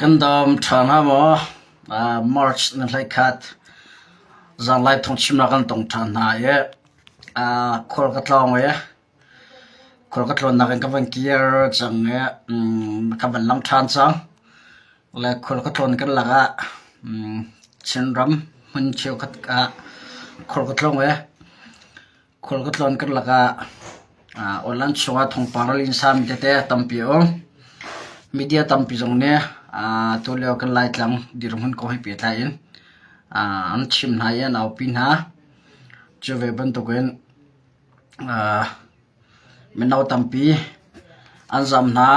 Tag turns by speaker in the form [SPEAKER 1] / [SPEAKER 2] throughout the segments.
[SPEAKER 1] Kan dam ṭha hnga maw? March ni 11 zanlai phungchimnak kan tong ṭhan hna i khual ka tlawng i khual ka tlawnnak in ka van kir cang i ka van lang ṭhan cang. Le khual ka tlawn kan lakah Chinram hmun cheukhat ah khual ka tlawng i Khual ka tlawn karlak ah online chungah thawngpang ral in sami tete tampi a um. Media tampi zong nih tulio kan Laitlang dirhmun kong he pehtlai in an chim hna i an aupi hna. Cu ve bantukin mino tampi an zam hna.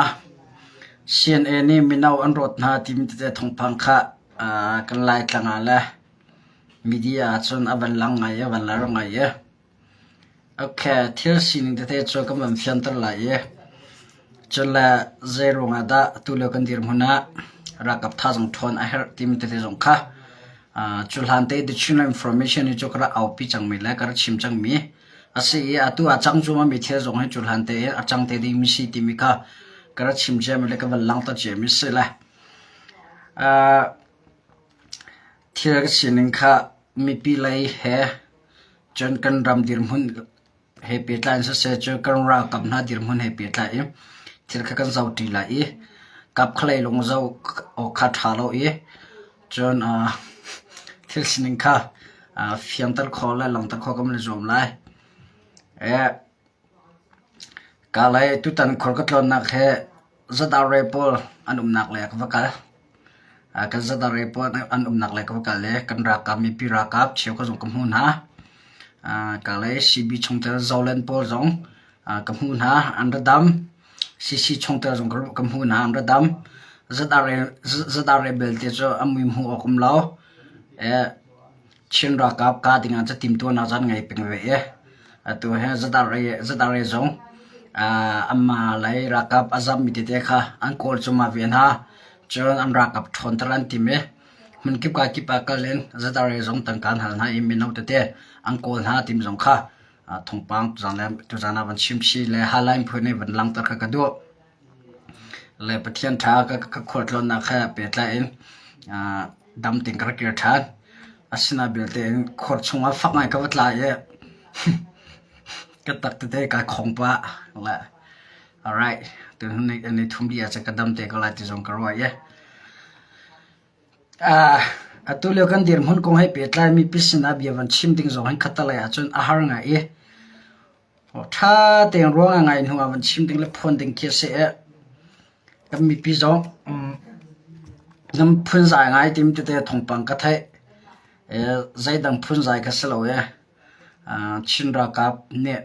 [SPEAKER 1] CNA nih mino an rawt hna timi tete thawngpang kha kan Laitlang ah le Media ahcun a van lang ngai i a van lar ngai i okay thil sining tete cu kan van fianter lai i cun le zei ruangah dah tulio kan dirhmun ah ralkap thazaang ṭhawn a herh timi tete zong kha cu hlan te the Chinland Information hi cu ka rak aupi cangmi le ka rak chim cangmi a si i atu a cang cuahmahmi thil zong hi cu hlan te in a cang te dingmi si timi kha ka rak chim ciami le ka van langhter ciami si le Thil ka sining kha mipi lei he cun kan ram dirhmun he pehtlai in siseh, cun kan ralkap hna dirhmun he pehtlai in thil kha kan zohṭi lai i kapkhalei lung zoh awk kha a ṭha lo i cun thil sining kha fiangter khawh le langhter khawh kan i zuam lai. Kalay tutan khual ka tlawnnak hi Zadare pawl an umnak lei ah ka va kal. Kan zadare pawl an umnak lei ka va kal i kan ralkap mipi ralkap cheukhat zong ka hmuh hna. Kalay CB chungtel Zoland pawl zong ka hmuh hna an ra dam. CC chungtel zong ka hmuh hna an ra dam. Zadare belte cu a mui hmuh awk um lo. Chin ralkap kah ding ah timhtuahnak caan ngei peng ve i atu hi zadar zong anmah lei ralkap a zammi tete kha an kawl cuahmah ve hna. Cun an ralkap ṭhawnter an tim i hmunkip kakip ah kal in zadar zong tangka an hal hna i mino tete an kawl hna timi zong kha thawngpang tuzaan ah van chim chih le halain phun nih van langhter kha ka duh. Le Pathian ṭha ka khualtlawnnak he pehtlai in dam tein ka rak kir ṭhan. Asinain belte in khor chungah fak ngai ka va tla i ka tak tete kai khong pah. Le alright, tuhnu ni thum dih ahcun ka dam te ko lai ti zong ka ruah i atu lio kan dirhmun kong he pehtlai mipi sinah bia van chim ding zong hin khattelei ahcun a har ngai i Ṭha tein ruang a ngai hnu ah van chim ding le phuan ding khi a si i kan mipi zong nan phunzai ngai timi tete thawngpang ka theih. Zeidang phunzai kha si lo i Chin ralkap nih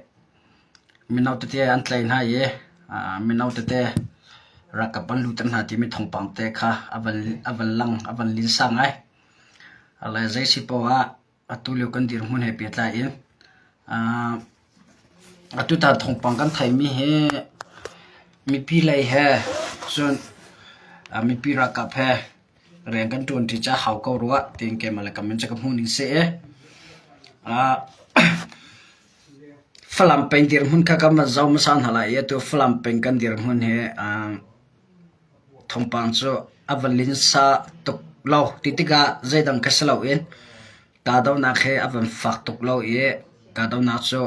[SPEAKER 1] mino tete an tlaih hna i mino tete ralkap an lutter hna timi thawngpang te kha a van lang, a van linsa ngai. Le zei si paoh ah Atu lio kan dirhmun he pehtlai in atutan thawngpang kan theihmi hi mipi lei he cun mipi ralkap he rian kan ṭuanṭi caah hau ko rua tiin keimah le ka min cu ka hmuh ning si i Falam peng dirhmun kha kan van zoh hmasa hna lai i atu Falam peng kan dirhmun hi Thawngpang cu a va linsa tuk lo ti tikah zeidang kha si loin kahdohnak he a van fak tuk lo i kahdohnak cu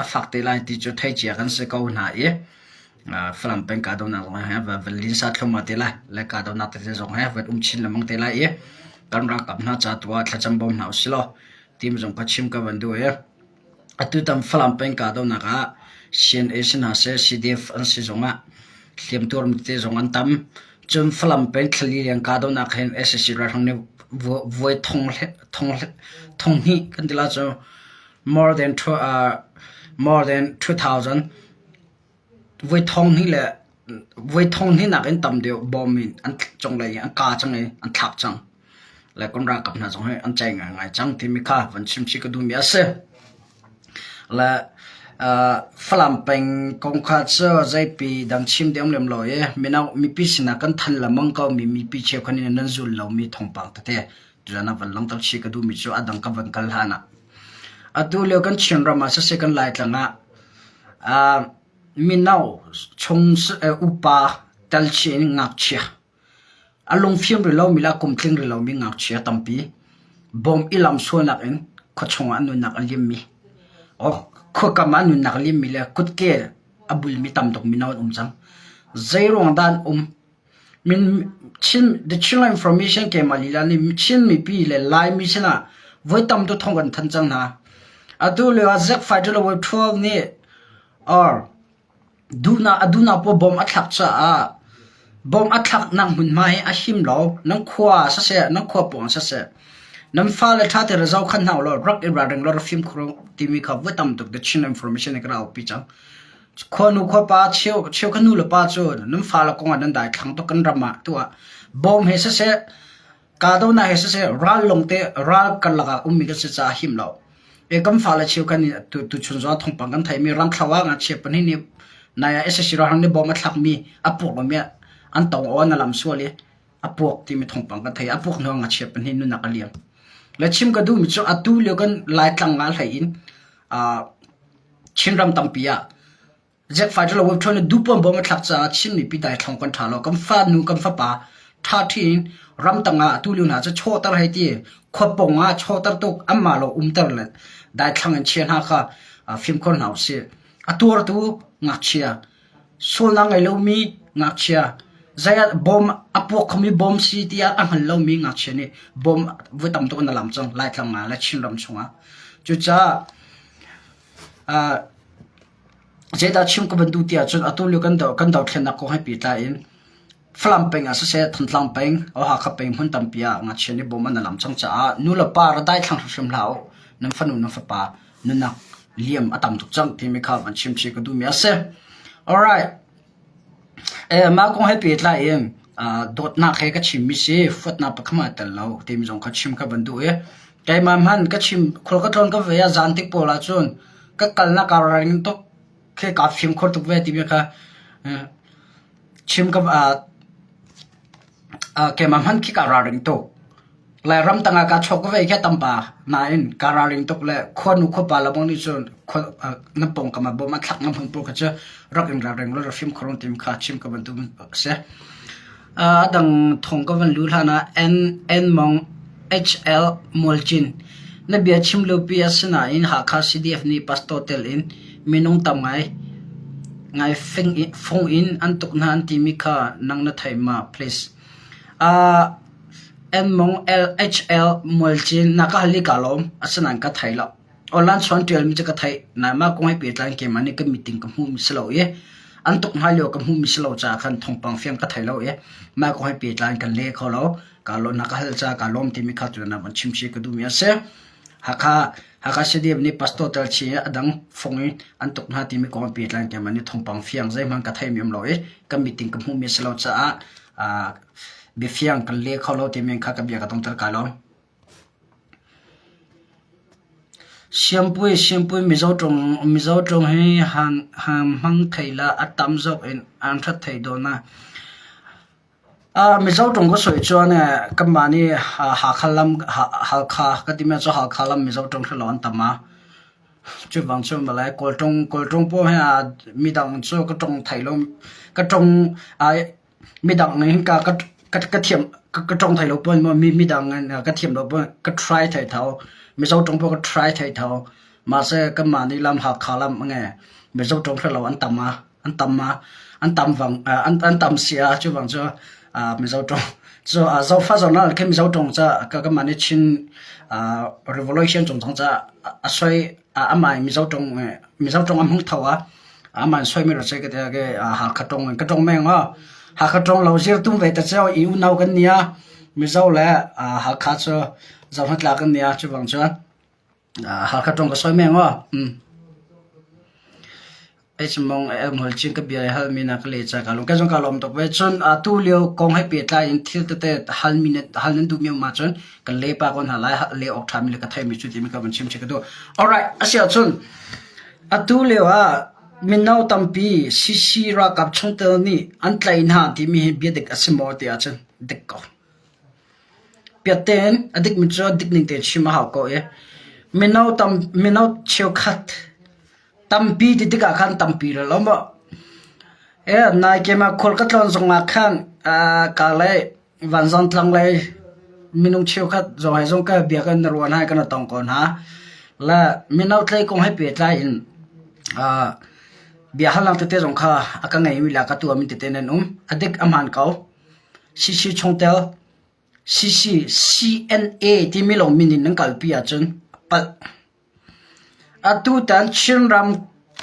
[SPEAKER 1] a fak te lai ti cu theicia kan si ko hna i Falam peng kahdohnak zong he a van linsa thluahmah te lai le kahdohnak tete zong he van um chin lengmang te lai i kan ralkap hna ca tu ah thlacam bawm hna usih law timi zong kha chim ka van duh i Atutan Falam peng kahdohnak ah CNA si hna seh, CDF an si zongah hliamtuar tete zong an tam. Cun Falam peng thlali leng kahdohnak hin sac ralhrang nih voi thong hnih kan ti lai cu more than more than 2000 Voi thong hnih le voi thong hnih nakin tam deuh bawm in an cunglei in an kaa cang i an thlak cang. Le kan ralkap hna zong hi an cei ngaingai cang timi kha van chim chih ka duhmi a si. Le uh, Falam peng kong kha cu zeipi dang chim ding lem lo i mino mipi sinah kan than lamang ko mi mipi cheukhat nih nan zul lomi thawngpang tete tuzan ah van langhter chih ka duhmi cu a dang ka van kal hlan ah. Atu lio kan Chinram ah siseh kan Laitlang ah Mino chung upa telchih in ngakchia. A lungfim rih lomi le a kum tling rih lomi ngakchia tampi bawm i lamsualnak in khuachung ah an nunnak a liammi, khuakam ah an nunnak a liammi le kutke a bulmi tam tuk mino an um cang. Zeiruang dah an um? Chin, the Chinland Information keimah lila nih Chin mipi le Laimi sinah voi tam tuk thawng kan thanh cang hna. Atu lio ah Zack Fighter le Wave 12 nih or Duhnak a duhnak paoh bawm a thlak caah bawm a thlaknak hmunhma hi a him lo. Nan khua siseh, nan khua pawng siseh, nan fale ṭha tein zohkhenh hna ulaw rak i ralring law rak fimkhur u timi kha voi tam tuk The Chin Information nih ka rak aupi cang. Khuanu khuapa cheu cheukhat nu le pa cu nan fale kong ah nan daithlang tuk kan ram ah tuah bawm he siseh, Kahdohnak he siseh ral lawngte ral karlak ah ummi kan si caah him lo. E kan fale cheukhat nih tuchun zong thawngpang kan theihmi ramthlo ah ngakchia pahnih nih nai ah SAC ralhrang nih bom a thlakmi a puak lomi an tong aw na lam sual i a puak timi thawngpang kan thei. A puak hnu ah ngakchia pahnih nunnak a liam. Le chim ka duhmi cu atu lio kan Laitlang ah hlei in Chinram tampi ah Jet fighter le web ṭhawn in duhpuan bawm a thlak caah Chin mipi daithlang kan ṭha lo. Kan fanu kan fapa ṭha ṭhi in ramtang ah atu lio hna cu chawhter hei ti khuapong ah chawhter tuk anmah lo umter le daithlang in chia hna kha fimkhur hna usih. A tuartu ngakchia, sualnak ngei lomi ngakchia, zei ah bom a puak khomi bom si tiah a hngal lomi ngakchia nih bom voi tam tuk an lam cang Laitlang ah le Chinram chungah. Cucaah Zeidah chim ka van duh ti ahcun atu lio kan kan dothlennak kong he pehtlai in Falam peng ah siseh, Thantlang peng, Hakha peng hmun tampi ah ngakchia nih bawm an alam cang caah nulepa ra daithlang hrimhrim hlah u. Nan fanu nan fapa nunnak liam a tam tuk cang timi kha van chim chih ka duhmi a si. Alright. Eh, mah kong he pehtlai in dawtnak he ka chimmi si, fuatnak pakhat hmanh a tel lo timi zong kha chim ka van duh i keimah hmanh ka chim khual ka tlawn ka ve ah zan tik pawl ahcun ka kalnak kaa ralring tuk khi kaa fimkhur tuk ve timi kha chim ka keimah hmanh khi kaa ralring tuk. Lairam tangah kaa chawk ve khi a tam pa. Nain kaa ralring tuk le khuanu khuapa le bang nih cun na pawngkam ah bawm a thlak ngam hmun pawl kha cu rak in ralring law rak fimkhur tim kha chim ka van duh a si. A dang thong ka van lu hlan ah N N Mong HL Mualcin na bia chim liopi a si nain Hakha CDF nih pastor tel in minung tam ngai ngai fung in an tuk hna an timi kha nang na thei ma please. Enmong LHL Mualcin na ka hal i kaa lawm. Asinain ka thei lo. Online chuan ṭialmi cu ka theih. Nain mah kong he pehtlai in keimah nih ka meeting ka hmuhmi si lo i an tuk hna lio ka hmuhmi si lo caah khan thawngpang fiang ka thei lo i mah kong he pehtlai in kan le kho lo. Kaa lawm na ka hal caah kaa lawm timi kha tu na van chim chih ka duhmi a si. Hakha Hakha CDF nih pastor tel chin i a dang fung in an tuk hna timi kong he pehtlai in keimah nih thawngpang fiang zeihmanh ka theihmi um lo i ka meeting ka hmuhmi a si lo caah biafiang kan le kho lo timi kha ka bia ka tongter kai lo. Siampui Siampui Mizo ṭawng Mizo ṭawng hi han han hmang thei la a tam zawk in an hrat thei dawn a. Mizo ṭawng ka sawi chuan kanmah nih Hakha lam Halkha ka timi cu Halkha lam Mizo ṭawng hre lo an tam a. Cuvang cu malay Kawl ṭawng Kawl ṭawng pawl hi midang cu ka ṭawng thei lo ka ṭawng midang nih ka ka ka thiam ka ṭawng thei lo pawn maw midang ka thiam lo pawn ka try thei tho Mizo ṭawng pawh ka try thei tho mahse kanmah nih lam Hakha lam a nge Mizo ṭawng hre lo an tam a an tam a an tam vang an an tam si a cu bang cu Mizo ṭawng cu zofa zonal khi Mizo ṭawng ca ka kanmah nih Chin revolution cungcang ca a soi amah Mizo ṭawng Mizo ṭawng a hmang tho a Aman soimi ra che ka te ke Hakha tong ka tong meng o Hakha tong lo zir tum ve ta cheu i unau kan nia Mizo le Hakha cu zohna kan nia chu bang chuan Hakha tong ka soi meng o Mong hol chin ka bia hal mi na ka le cha ka lung ka zong ka lom tok ve chun atu lio kong he pe tlai in thil tete hal mi hal nan du mi ma chun kan le pa kon ha lai le ok tha mi le ka thai mi chu ti mi ka van chim che ka du alright asia chun Atu lioah mino tampi CC ralkap chungtel nih an tlaih hna timi hi biadik a si maw ti ahcun dik ko. Piatte in a dikmi cu dik ning tein chim a hau ko i mino tam mino cheukhat tampi ti tikah khan tampi lo lo maw. E nai keimah khual ka tlawn zongah khan aa ka lei. Vanzang lei minung cheukhat zong he zong ka bia kan ruah hna i kan i tong ko hna. Le mino tlei kong he pehtlai in bia halnak tete zong kha a ka ngeimi le a ka tuahmi tete nan um. A dik a hmaan ko. CC chungtel CC CNA timi lawng min in nan kalpi ahcun a palh. Atutan Chinram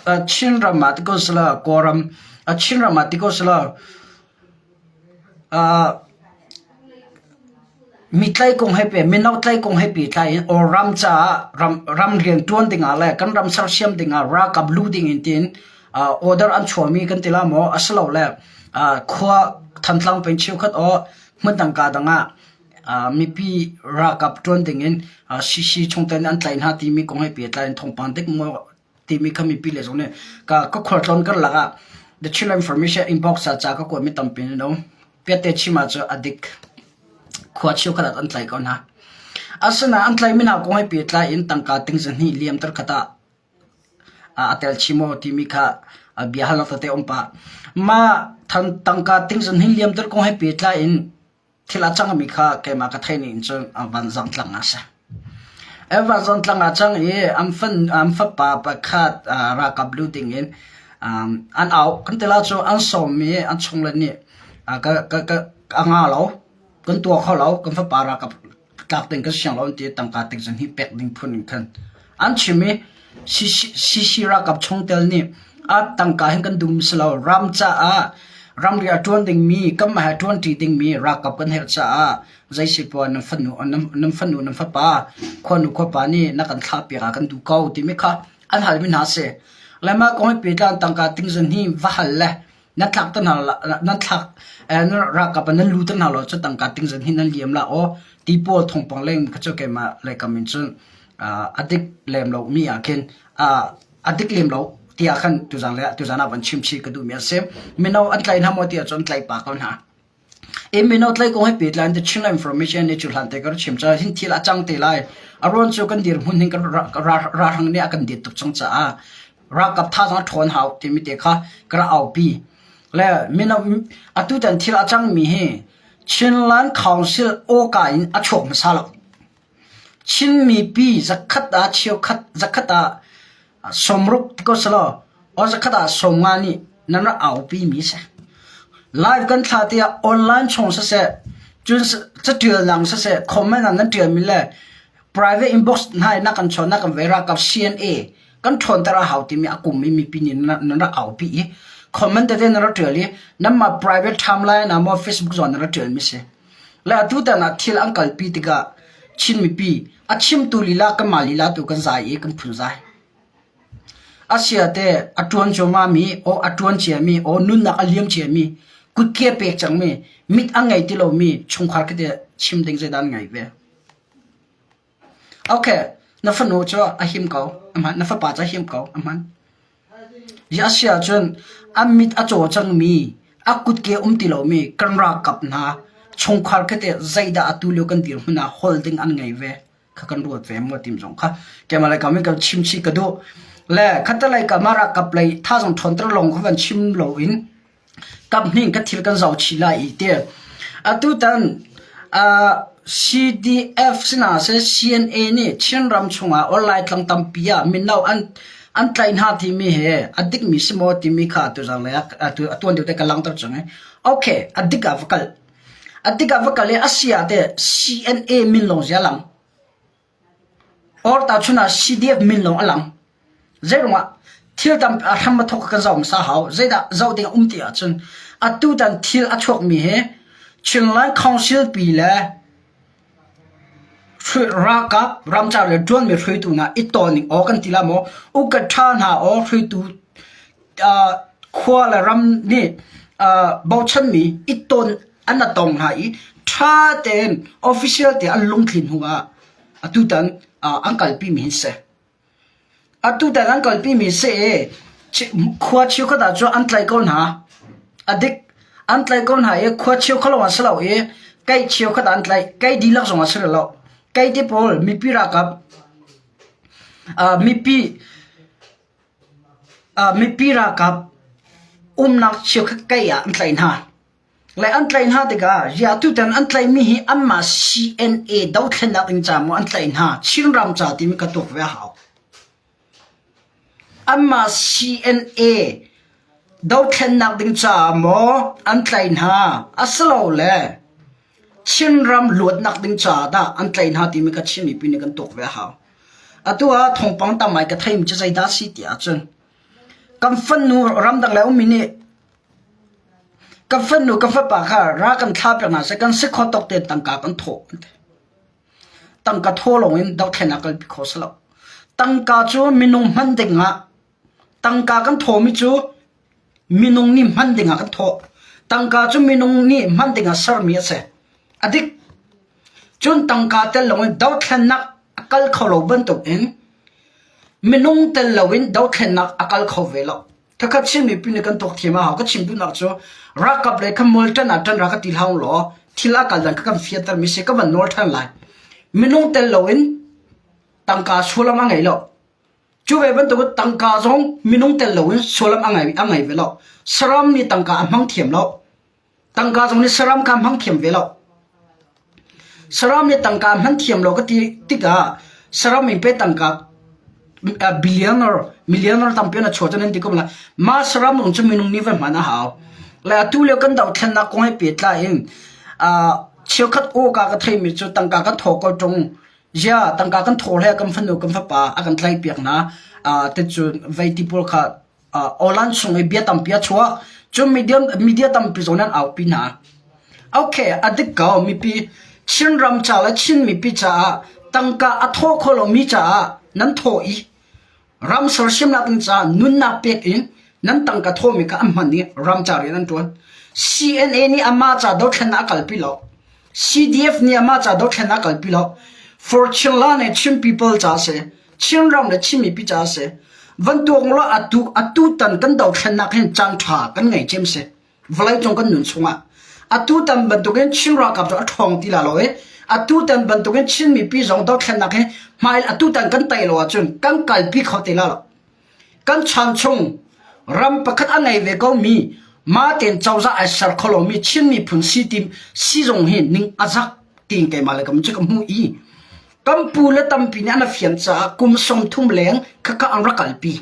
[SPEAKER 1] Chinram ah ti ko selaw Kawlram Chinram ah ti ko selaw mitlai kong he pe mino tlai kong he pehtlai in or ram caah ram ram rianṭuan dingah le kan ram sersiam dingah ralkap lu ding in tiin order an chuahmi kan ti la maw asilole khua Thantlang peng cheukhat or hmundang kaa dang ah mipi ralkap ṭuan dingin CC chungtel nih an tlaih hna timi kong he pehtlai in thawngpang dik maw timi kha mipi le zong nih ka ka khualtlawn karlak ah The Chinland Information inbox ah ca ka kuatmi tampi an um. Piatte chim ahcun a dik. Khua cheukhat ah an tlaih ko hna. Asinain an tlaihmi hna kong he pehtlai in tangka ting zahnih liamter khat ah a tel chih maw timi kha bia halnak tete a um pah. Mah tangka ting zahnih liamter kong he pehtlai in Thil a cangmi kha keimah ka theih ning cun vanzang tlang ah a si. Vanzang tlang ah cang i an fan an fapa pakhat ralkap lu dingin an auh. Kan ti la cu an sawm i an chungle nih ka ka ka a nga lo, kan tuah kho lo, kan fapa ralkap tlak ding kan siang lo an ti i tangka tik zong hi pek ding phun in khan an chim i CC ralkap chungtel nih a tangka hin kan dum si lo ram caah ramri a ṭuan dingmi kanmah he ṭuanṭi dingmi ralkap kan herh caah zei si poah nan fanu nan fanu nan fapa khuanu khuapa nih na kan thlahpiak ah kan duh ko timi kha an halmi hna a si. Le mah kong hi pehtlai tangka tingzun hi va hal le nan thlak te hna nan thlak ralkap ah nan lu te hna lo cu tangka tingzan hi nan liam la aw ti pawl thawngpang leng kha cu keimah lei kam in cun a dik lem lo mi ah khin a dik lem lo tiah khan tuzan le tuzan ah van chim chih ka duh mi a si mino an tlai hna maw tiah cun tlai pa ko hna i mino tlai kong he pehtlai in the Chin information ni cu hlan te ka chim ca hin thil a cang te lai a ruan cu kan dirhmun hin kan ralhrang nih a kan dit tuk cang caah ralkap thazaang a ṭhawn hau timi te kha ka rak aupi. Le mino atutan thil a cangmi hi Chinland Council awka in a chuak hmasa lo. Chin mipi zakhat ah cheukhat zakhat ah sawmruk ti ko selaw aw zakhat ah sawmnga nih nan rak aupi mi si. Live kan thla tiah online chung siseh cun catial nang siseh comment ah nan tial mi le private inbox hna in na kan chawn na kan ve ralkap CNA kan ṭhawnter a hau timi a kum i mipi nih nan rak aupi i comment tete nan rak ṭial i nanmah private timeline ah maw Facebook zawn nan rak ṭialmi si. Le atutan ah thil an kalpi tikah Chin mipi a chimtu lila kanmah lila tu kan zai i kan phunzai. Asia te a ṭuan cuahmahmi aw a ṭuan ciami aw nunnak a liam ciami kutke pek cangmi mit a ngei ti lomi chungkhar khi te chim ding zeidah an ngei ve. Okay, na fanu cu a him ko. A hman. Na fapa cu a him ko. A hman. A si ahcun a mit a caw cangmi, a kutke um ti lomi kan ralkap hna chungkhar khi teh zeidah atu lio kan dirhmun ah hol ding an ngei ve kha kan ruat ve maw tim zong kha keimah lei kam in kan chim chih ka duh. Le khatalei kam ah ralkap lei thazaang ṭhawnter lawng kha van chim loin Kaphnih ka thil kan zoh chih lai i ti. Atutan uh, CDF sinah seh CNA nih Chinram chungah or Laitlang tampi ah mino an an tlaih hna timi he a dikmi si maw timi kha tuzan lei ah atu atuan deuh te ka langhter cang i okay a dik ah va kal a dik ah va kal i a si ah teh CNA min lawng zia lang Or tahchun ah CDF min lawng a lang. Zeiruangah thil tam a hram a thawk kan zoh hmasa hau. Zeidah zoh ding a um ti ahcun atutan thil a chuakmi hi Chinland Council pi le ralkap ramcar le ṭuanmi hruaitu hna i tawn aw kan ti la maw ukat ṭha hna aw hruaitu khua le ram nih bochanmi i tawn an a tong hna i ṭha tein official te an lungthlin hnu ah atutan an kalpimi hi si. Atutan an kalpimi si i khua cheukhat ah cun an tlaih ko hna. A dik. An tlaih ko hna i khua cheukhat lawng ah si lo i kei cheukhat ah an tlaih. Kei dihlak zong ah si lo. Kei te pawl mipi ralkap mipi mipi ralkap umnak cheukhat kei ah an tlaih hna. Le an tlaih hna tikah ziah tutan an tlaihmi hi anmah CNA dothlennak ding ca maw an tlaih hna Chinram ca timi ka tuak ve a hau. Anmah CNA dothlennak ding caah maw an tlaih hna asilole Chinram luatnak ding caah dah an tlaih hna timi kha Chin mipi nih kan tuak ve a hau. Atu ah thawngpang tam ai ka theimi cu zeidah a si ti ahcun kan fanu ramdang le ummi nih kan fanu kan fapa kha ra kan thla piak hna seh kan si kho tawk tein tangka kan thawh an ti. Tangka thaw lawngin dothlennak kalpi kho si lo. Tangka cu minung hman dingah tangka kan thawmi cu minung nih hman dingah kan thawh. Tangka cu minung nih hman dingah sermi a si. A dik. Cun tangka tel loin dothlennak a kal kho lo bantukin minung tel loin dothlennak a kal kho ve lo. Khakha Chin mipi nih kan tuak thiam a hau. Ka chim duhnak cu ralkap lei kha mual ṭan ah ṭan ra ka ti hlah law thil a kal dan kha kan fianter mi si ka van nawl ṭhan lai. Minung tel loin tangka sullam a ngei lo. Cu ve bantuk tangka zong minung tel loin sullam a ngei a ngei ve lo. Saram nih tangka a hmang thiam lo. Tangka zong nih saram kha hmang thiam ve lo. Saram nih tangka hman thiam lo ka ti tikah saram in pe tangka billionaire, millionaire tampi na chuah cun an ti ko la. Mah saram zong cu minung nih va hman a hau. Le atu lio kan dohthlennak kong he pehtlai in cheukhat awka ka theimi cu tangka kan thaw ko ṭung. Zia tangka kan thaw hle kan fanu kan fapa a kan tlaihpiak hna. Te cu vei ti pawl kha Awlan chung i bia tampi a chuak. Cun media, media tampi zong nih an aupi hna. Okay, a dik ko. Mipi Chinram ca le Chin mipi caah tangka a thawh kho lomi caah nan thawh i ram sersiamnak ding caah nunnak pek in nan tangka thawhmi kha an hman i ram ca rian an ṭuan. CNA nih amah ca dothlennak a kalpi lo. CDF nih amah ca dothlennak a kalpi lo. For Chinland and Chin people ca a si. Chinram le Chin mipi ca a si. Van tuak law atu atu tan kan dothlennak hin caan ṭha kan ngei cem si. Vawleicung kan nun chungah. Atu tan bantukin Chin ralkap cu a ṭhawng ti la lo i atu tan bantukin Chin mipi zong dothlennak hi hmai atu tan kan tei lo ahcun kan kalpi kho ti la lo. Kan chan chung ram pakhat a ngei ve ko mi mah tein cozah ai ser kho lomi Chin miphun si tim si zong hi ning a zak tiin keimah le kam cu ka hmuh i Kan pu le tampi nih an fian caah kum 30 leng khakha an rak kalpi.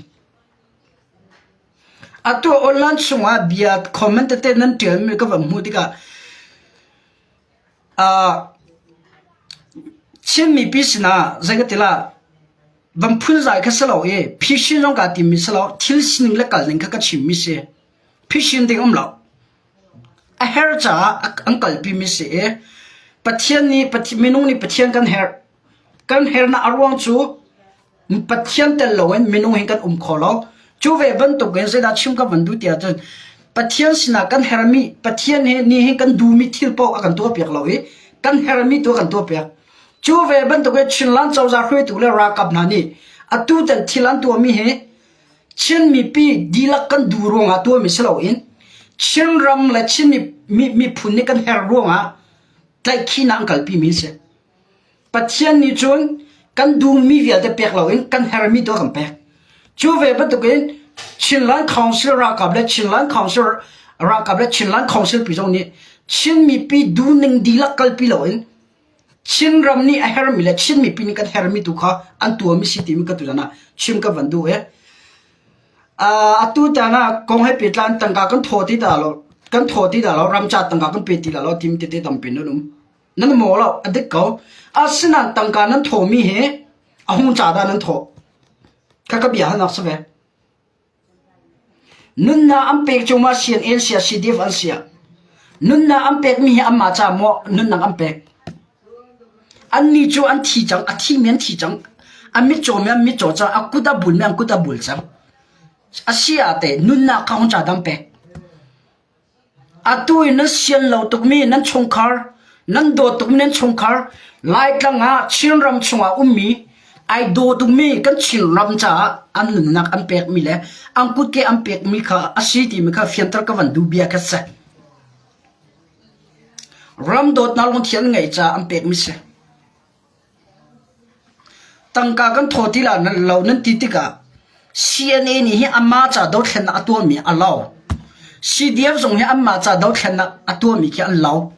[SPEAKER 1] Atu online chungah bia comment tete nan ṭialmi ka van hmuh tikah uh, Chin mipi sinah zei ka ti la van phunzai kha si lo i phisin zong kaa timmi si lo thil sining le kal ning kha ka chimmi si phisin ding um lo A herh caah an kalpimi si i Pathian nih minung nih Pathian kan herh. Kan herhnak a ruang cu Pathian tel loin minung hi kan um kho lo. Cu ve bantukin zeidah chim ka van duh ti ahcun Pathian sinah kan herhmi Pathian hi nih hin kan duhmi thil paoh a kan tuahpiak lo i kan herhmi tu a kan tuahpiak. Cu ve bantukin Chinland cozah hruaitu le ralkap hna nih atu tan thil an tuahmi hi Chin mipi dihlak kan duh ruangah tuahmi si loin Chinram le Chin miphun nih kan herh ruangah tlaihkhihnak an kalpimi a si. Pathian nih cun kan duhmi vialte pek loin kan herhmi tu a kan pek. Cu ve bantukin Chinland Council ralkap le Chinland Council ralkap le Chinland Council pi zong nih Chin mipi duhning dihlak kalpi loin Chinram nih a herhmi le Chin mipi nih kan herhmi tu kha an tuahmi si timi ka tuzan ah chim ka van duh i atu tan ah kong he pehtlai tangka kan thaw ti dah lo kan thaw ti dah lo ramca tangka kan pe ti dah lo tim tete tampi nan um nan maw lo a dik ko asinain tangka nan thawmi hi a hung ca dah nan thawh kha ka bia hanak si ve Nunnak an pek cungah sianginn sia CDF an siah. Nunnak an pekmi hi anmah caah maw nunnak an pek? Annih cu an thi cang, a thimi an thi cang. A mitcawmi an mitcaw cang, a kut a bulmi an kut a bul cang. A si ah teh nunnak kha hung ca dah an pek? Atu i nan sian lo tukmi nan chungkhar, nan dawt tukmi nan chungkhar, Laitlang ah Chinram chungah ummi ai daw tukmi kan Chinram caah an nunnak an pekmi le an kutke an pekmi kha a si timi kha fianter ka van duh bia kha si. Ram dawtnak lungthin an ngeih caah an pekmi si. Tangka kan thaw ti lo nan ti tikah CNA nih hi amah ca dothlennak a tuahmi a lo. CDF zong hi anmah ca dothlennak a tuahmi khi an lo.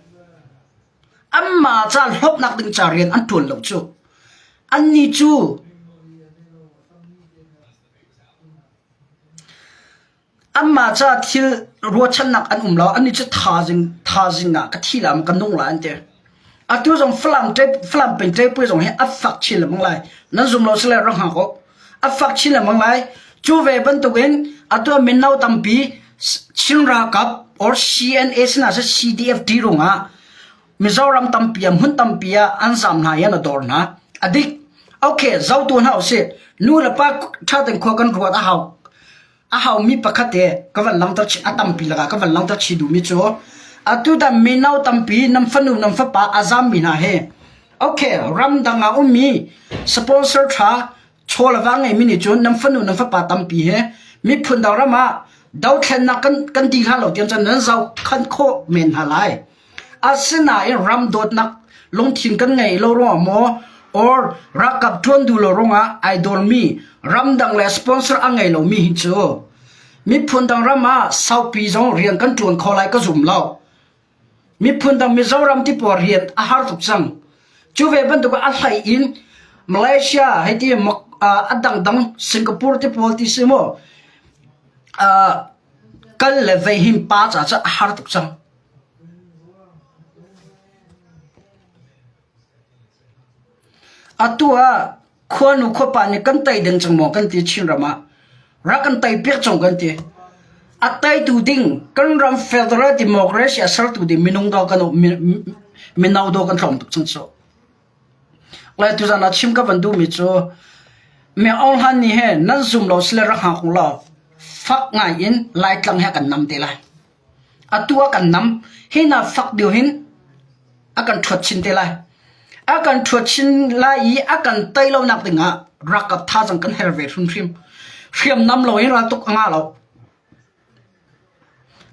[SPEAKER 1] Anmah ca hlawknak ding ca rian an ṭuan lo cu. Annih cu Anmah ca thil ruahchannak an um lo. Annih cu thazing thazing ah ka thi la maw ka nung la an ti. Atu zong Falam Falam peng ṭepui zong hi a fak chin lengmang lai. Nan zum lo sile rak hngak u. A fak chin lengmang lai. Cu ve bantukin atu ah mino tampi Chin ralkap or CNA sinah seh CDF ti ruangah Mizoram tampi ah hmun tampi ah an zam hna i an a dawr hna. A dik. Okay, zotu hna usih. Nu le pa ṭha tein khua kan ruat a hau. A haumi pakhat te ka van langhter chih a tampi lakah ka van langhter chih duhmi cu atu dan mino tampi nan fanu nan fapa a zammi hna hi okay ramdang ah ummi sponsor ṭha chaw le va ngeimi nih cun nan fanu nan fapa tampi he miphun dang ram ah dothlennak kan kan ti hlan lo tiang cun nan zohkhan khawh men hna lai. Asinain ram dawtnak lungthin kan ngei lo ruangah maw or ralkap ṭuan duh lo ruangah ai dawrmi ramdang le sponsor a ngei lomi hi cu miphun dang ram ah saupi zong rian kan ṭuan kho lai ka zum lo. Miphun dang Mizoram ti pawl rian a har tuk cang. Cu ve bantuk a hlei in Malaysia hei ti a dangdang Singapore ti pawl ti si maw kal le vei hin pa ca cu a har tuk cang. Atu ah khuanu khuapa nih kan tei ding cang maw kan ti Chinram ah. Rak kan tei piak cang kan ti. A teitu ding kan ram federal democracy a sertu ding minung do kan mino do kan tlawm tuk cang cu. Lai tuzan ah chim ka van duhmi cu Me Aung Hlan nih he nan zum lo sile rak hngak u law fak ngai in Laitlang he kan nam te lai. Atu a kan nam. Hi hna fak deuh hin a kan ṭhuat chin te lai. A kan ṭhuat chin lai i a kan tei lonak dingah ralkap thazaang kan her ve hrimhrim. Hriamnam loin raltuk a ngah lo.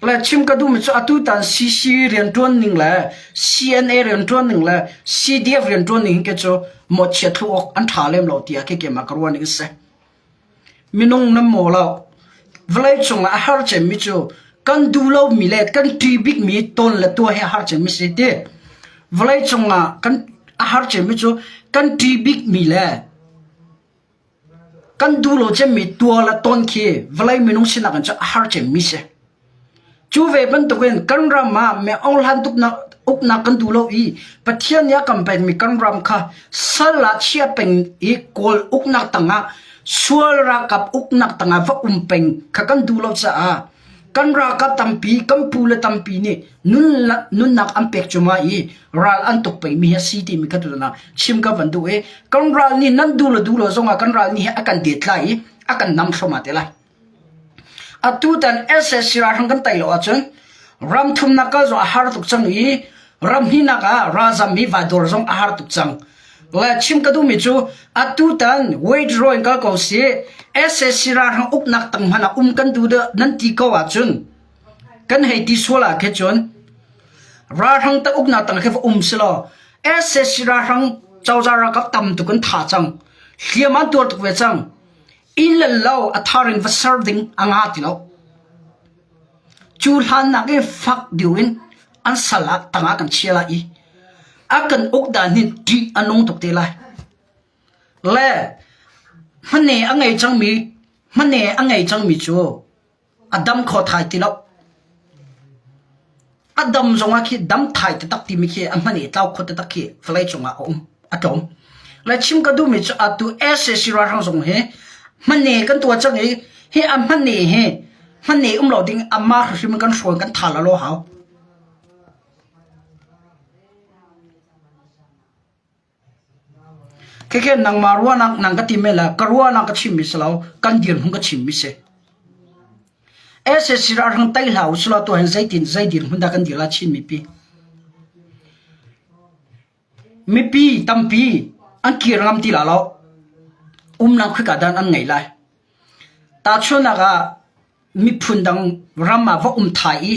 [SPEAKER 1] Le chim ka duhmi cu atutan CC rianṭuan ning le CNA rianṭuan ning le CDF rianṭuan ning hi cu mawhchiat thlu awk an ṭha lem lo tiah keimah ka ruah ning a si. Minung nan maw lo. Vawleicung ah a har cemmi cu kan duh lomi le kan ṭih bikmi tawn le tuah hi a har cemmi si ti. Vawleicung ah kan a har cemmi cu kan ṭih bikmi le kan duh lo cemmi tuah le tawn khi vawlei minung sinak in cun a har cemmi si. Cu ve bantukin kan ram ah mi-ohlan uknak kan duh lo i Pathian nih a kan pekmi kan ram kha sal ah chia peng i Kawl uknak tangah sual ralkap uknak tangah va um peng kha kan duh lo caah kan ralkap tampi kan pule tampi nih nunnak an pek cuahmah i ral an tuk pengmi hi a si timi kha tutan ah chim ka van duh i kan ral nih nan duh le duh lo zongah kan ral nih a kan det lai i a kan nam thluahmah te lai. Atutan SSC ralhrang kan tei lo ahcun ram thumnak kal zong a har tuk cang i ram hnihnak ah ralzam hi vai dawr zong a har tuk cang. Le chim ka duhmi cu atutan withdraw in kal ko si SSC ralhrang uknak tang hmanh ah um kan duh deuh nan ti ko ahcun kan hei ti sual ah khe cun ralhrang ta uknak tang khe va um si law SSC ralhrang cozah ralkap tam tuk an tha cang hliam an tuar tuk ve cang Inn le lo a thar in va ser ding a nga ti lo. Cu hlannak i fak deuh in an sal ah tangah kan chia lai i a kan uk dan hi ṭih a nung tuk te lai. Le hmane a ngei cangmi hmane a ngei cangmi cu A dam kho thai ti lo. A dam zongah khi dam thai taktak timi khi a hman i tlau kho taktak khi vawlei cungah a um, a tlawm. Le chim ka duhmi cu atu SAC ralhrang zong hi hmane kan tuah cang i hi a hmane hi hmane um lo ding amah hrimhrim kan hrawn kan tha la lo hau. Khekhe nangmah ruahnak nang ka ti men le ka ruahnak ka chimmi si lo, kan dirhmun ka chimmi si. SAC ralhrang tei hlah usih law tuah hin zeitin zei dirhmun dah kan dir lai Chin mipi. Mipi tampi an kir ngam ti la lo. Umnak khika dan an ngei lai. Tahchunhnak ah miphun dang ram ah va um thai i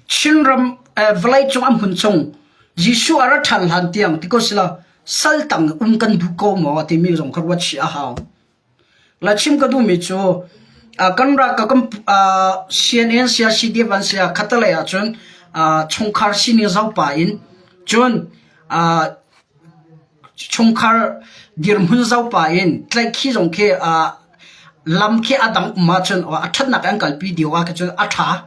[SPEAKER 1] Chinram vawleicung a hmun chung Jesuh a ra ṭhan hlan tiang ti ko sila saltang um kan duh ko maw timi zong kha ruat chih a hau. La chim ka duhmi cu. Kan rak kan CNN sia CDF an sia khatalei ahcun chungkhar sining zohpah in cun chungkhar dirhmun zohpah in tlaihkhih zong khi lam khi a dang um ahcun a ṭhatnak an kalpi deuh ah cun a ṭha.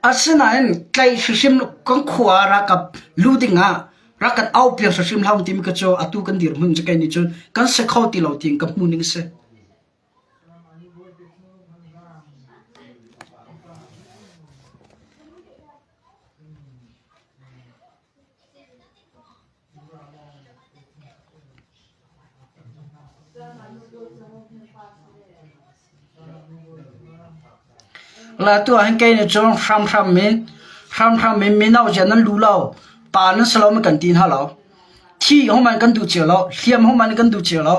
[SPEAKER 1] Asinain tlaih hrimhrim kan khua ralkap lu ding ah rak kan aupiak hrimhrim hlah timi kha cu atu kan dirhmun cu kei nih cun kan si kho ti lo tiin ka hmuh ning a si. La tu ahhin kei nih cun hramhram in hramhram in mino cia nan lu lo, pa nan si lo ma kan ti hna lo. Thi hohmanh kan duh cio lo, hliam hohmanh kan duh cio lo.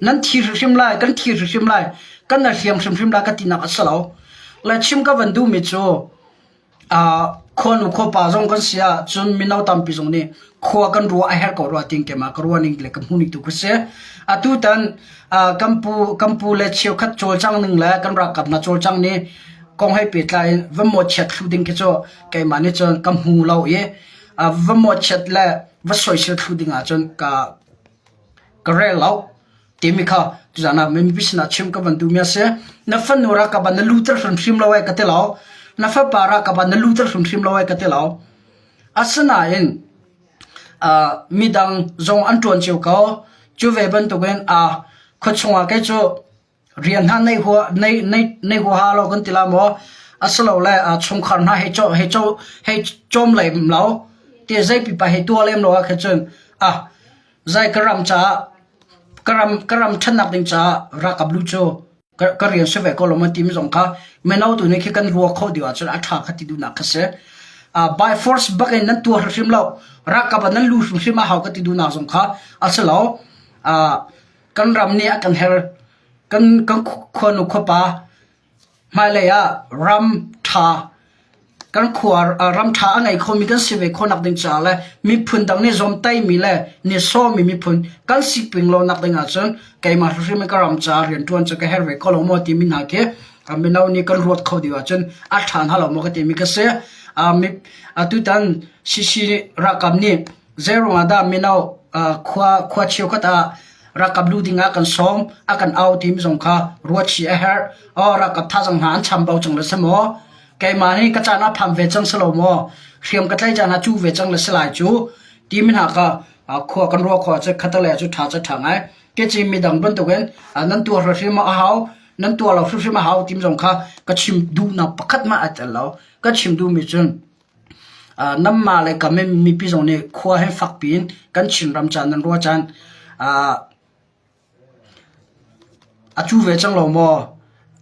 [SPEAKER 1] Nan thi hrimhrim lai, kan thi hrimhrim lai, kan na hliam hrimhrim lai ka tinak a si lo. Le chim ka van duhmi cu Khuanu khuapa zong kan si ahcun mino tampi zong nih khua kan ruah a herh ko rua tiin keimah ka ruah ning le ka hmuh ning tu ka si. Atutan kan pu kan pu le cheukhat cawlcang ning le kan ralkap hna cawlcang nih kong he pehtlai in va mawhchiat thlu ding khi cu keimah nih cun ka hmu lo i va mawhchiat le va soisel thlu ding ahcun ka ka rel lo. Timi kha tuzaan ah mipi sinah chim ka van duhmi a si. Na fanu ralkap ah na luter hrimhrim lo ai ka ti lo. Na fapa ralkap ah na luter hrimhrim lo ai ka ti lo. Asinain uh, midang zong an ṭuan cio ko. Cu ve bantukin uh, khuachung ah kei cu rian hna nei hua nei nei nei huaha lo kan ti la maw asilole uh, chungkhar hna hei cho hei cho hei cawm lem lo ti zei pipa hei tua lem lo ah khin cun ah Zai ka ram caah ka ram ka ram ṭhatnak ding caah ralkap lu cu ka, ka rian si ve ko lo maw timi zong kha mino tu nih khi kan ruah khawh dih ahcun a ṭha kha ti duhnak kha si. Uh, by force bak in nan tuar hrimhrim lo ralkap ah nan lu hrimhrim a hau ka ti duhnak zong kha a si lo. Uh, kan ram nih a kan her kan kan khuanu khuapa Hmailei ah ram ṭha kan khua ram ṭha a ngei khomi kan si ve khawhnak ding caah le miphun dang nih zawmtaihmi le nih sawmi miphun kan si ping lonak ding ahcun keimah hrimhrim in ka ram caah rianṭuan cu ka herh ve ko lo maw timi hna khi mino nih kan ruat kho dih ahcun a ṭha hna lo maw ka timi ka si. Atutan CC ralkap nih Zeiruang ah dah mino khua khua cheukhat ah ralkap lu ding ah kan sawm, a kan au timi zong kha ruat chih a herh. Oh, ralkap thazaang hna an chambau cang le si maw? Keimah nih ka caan ah phan ve cang si lo maw? Hriam ka tlaih caan ah cu ve cang le si lai cu timi hna kha khua kan ruah khawh cu khattelei cu ṭha cu ṭha ngai. Kecim midang bantukin nan tuah hrimhrim a hau, nan tuah lo hrimhrim a hau timi zong kha ka chim duhnak pakhat hmanh ai tel lo. Ka chim duhmi cun Nanmah le kam in mipi zong nih khua he fakpi in kan Chinram caan nan ruah caan a cu ve cang lo maw?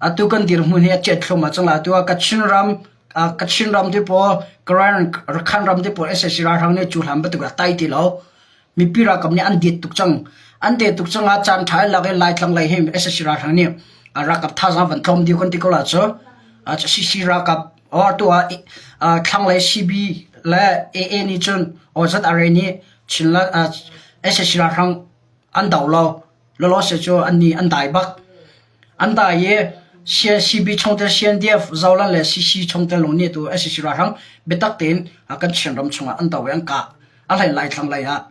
[SPEAKER 1] Atu kan dirhmun hi a chiat thluahmah cang lai. Atu ah Kachin ram Kachin ram te pawl, Karen Rakhan ram te pawl sac ralhrang nih cu hlan bantuk a tai ti lo. Mipi ralkap nih an det tuk cang. An det tuk cang ah caan ṭha in lak i Laitlang lei hi sac ralhrang nih ralkap thazaang van tlawm dih kan ti ko la cu. CC ralkap or tu ah thlanglei CB le AA nih cun or ZRA nih Chinland sac ralhrang an do lo. Lawlaw se cu an nih an dai bak. An dai i CB chungtel CNDF Zoland le CC chungtel lawng nih tu sac ralhrang biatak tein kan Chinram chungah an do i an kah. A hlei lai thlanglei ah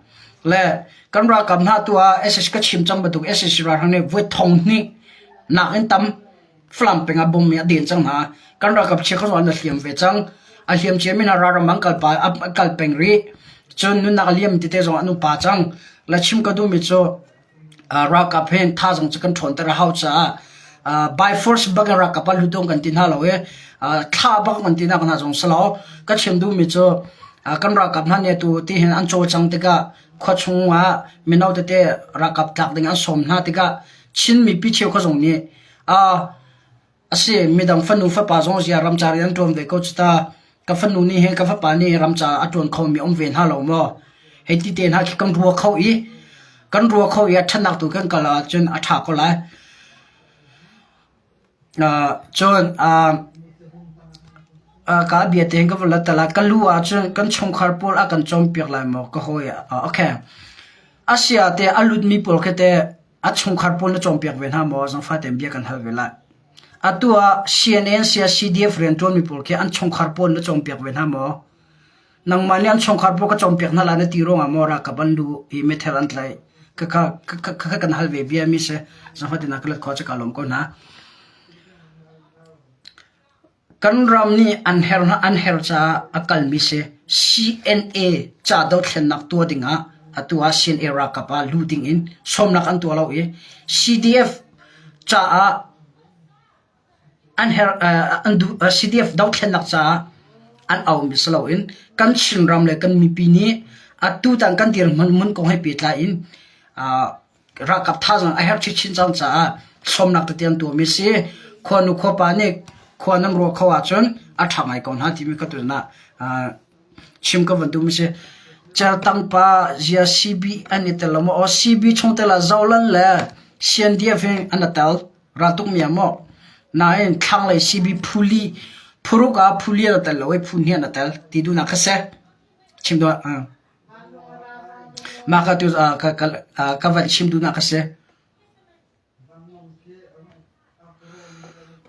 [SPEAKER 1] le kan ralkap hna tu ah sac ka chim cang bantuk sac ralhrang nih voi thong hnih nak in tam Falam peng ah bom nih a den cang hna. Kan ralkap chia kha an hliam ve cang. A hliam cia mi hna ralram an kal pa an kal peng rih. Cun nunnak a liam tete zong an upa cang. La chim ka duhmi cu ralkap hin thazaang cu kan ṭhawnter a hau caah by force bak in ralkap ah lut dawh kan ti hna lo i thla bak kan ti nak hna zong si lo. Ka chim duhmi cu kan ralkap hna nih atu ti hin an cawlcang tikah khua chung ah mino tete ralkap tlak ding an sawm hna tikah Chin mipi cheukhat zong nih a si midang fanu fapa zong zia ramcar in an ṭuan ve ko cu ta. Ka fanu nih hin ka fapa nih ramcar a ṭuan khomi um ve hna lo maw? Hei ti te hna khi kan rua kho i kan rua kho i a ṭhatnak tu kan kal ahcun a ṭha ko lai. Cun ka bia tein ka vun la tal ah ka lu ahcun kan chungkhar pawl a kan cawnpiak lai maw ka hawi ah okay. A sia te a lutmi pawl khi teh a chungkhar pawl na cawnpiak ve hna maw? Zangfah tein bia kan hal ve lai. Atu ah CNN sia CDF rianṭuanmi pawl khi an chungkhar pawl na cawnpiak ve hna maw? Nangmah nih an chungkhar pawl ka cawnpiak hna lai na ti ruangah maw ralkap an luh i meithal an tlaih? Khakha khakha kan hal ve bia mi si. Zaangfah na ka let khawh cu kaa lawm ko hna. Kan ram nih an her an her caah a kalmi si. CNA ca dothlennak tuah dingah atu ah CNA ralkap ah luh dingin sawmnak an tuah lo i CDF caah an her an duh CDF dothlennak caah an aumi si loin kan Chinram le kan mipi nih atutan kan dirhmun hmun kong he pehtlai in ralkap thazaang a herh chinchin cang caah sawmnak tete an tuahmi si. Khuanu khuapa nih khua nan ruah kho ahcun a ṭha ngai ko hna timi ka tuzan ah chim ka van duhmi si. Certang pa zia CB an i tel lo maw? Aw CB chungtel ah Zolan le CNDF hi an i tel. Raltuk mi ah maw? Nain thlanglei CB phuli phuruk ah phuli an i tel lo i phu hnih an i tel ti duhnak kha si. Chim duh ah. Mah ka tu ka ka van chim duhnak a si.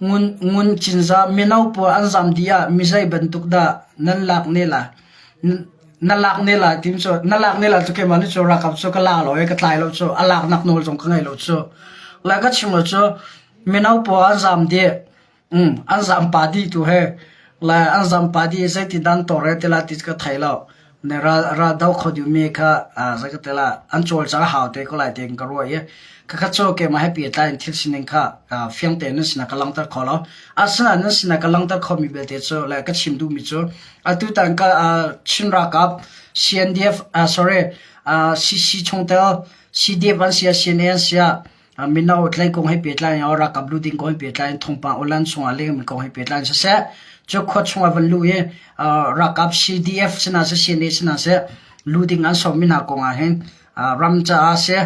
[SPEAKER 1] Ngun ngun cinzah mino pawl an zam dih ah mi zei bantuk dah nan lak ne lai? Na lak ne lai tim cu na lak ne lai cu keimah nih cu ralkap cu ka la lo i ka tlai lo cu a laknak nawl zong ka ngei lo cu. Lai ka chim lo cu mino pawl an zam dih An zaampa dih tu he le an zaampa dih i zeitin dah an tawlrel ti lai ti cu ka thei lo. Ne ral ral do kho dingmi kha zei ka ti lai an cawlcang a hau te ko lai tiin ka ruah i khakha cu keimah he pehtlai in thil sining kha fiang tein nan sinah ka langhter kho lo. Asinain nan sinah ka langhter khomi belte cu le ka chim duhmi cu atutan ka Chin ralkap CNDF sorry CC chungtel CDF an si ah CNA an si ah mino tlei kong he pehtlai in ralkap lu ding kong he pehtlai in thawngpang awlan chungah lengmi kong he pehtlai in siseh cu khua chungah van luh i ralkap CDF sina seh CNA sina seh lu ding an sawmmi hna kong ah hin ram caah seh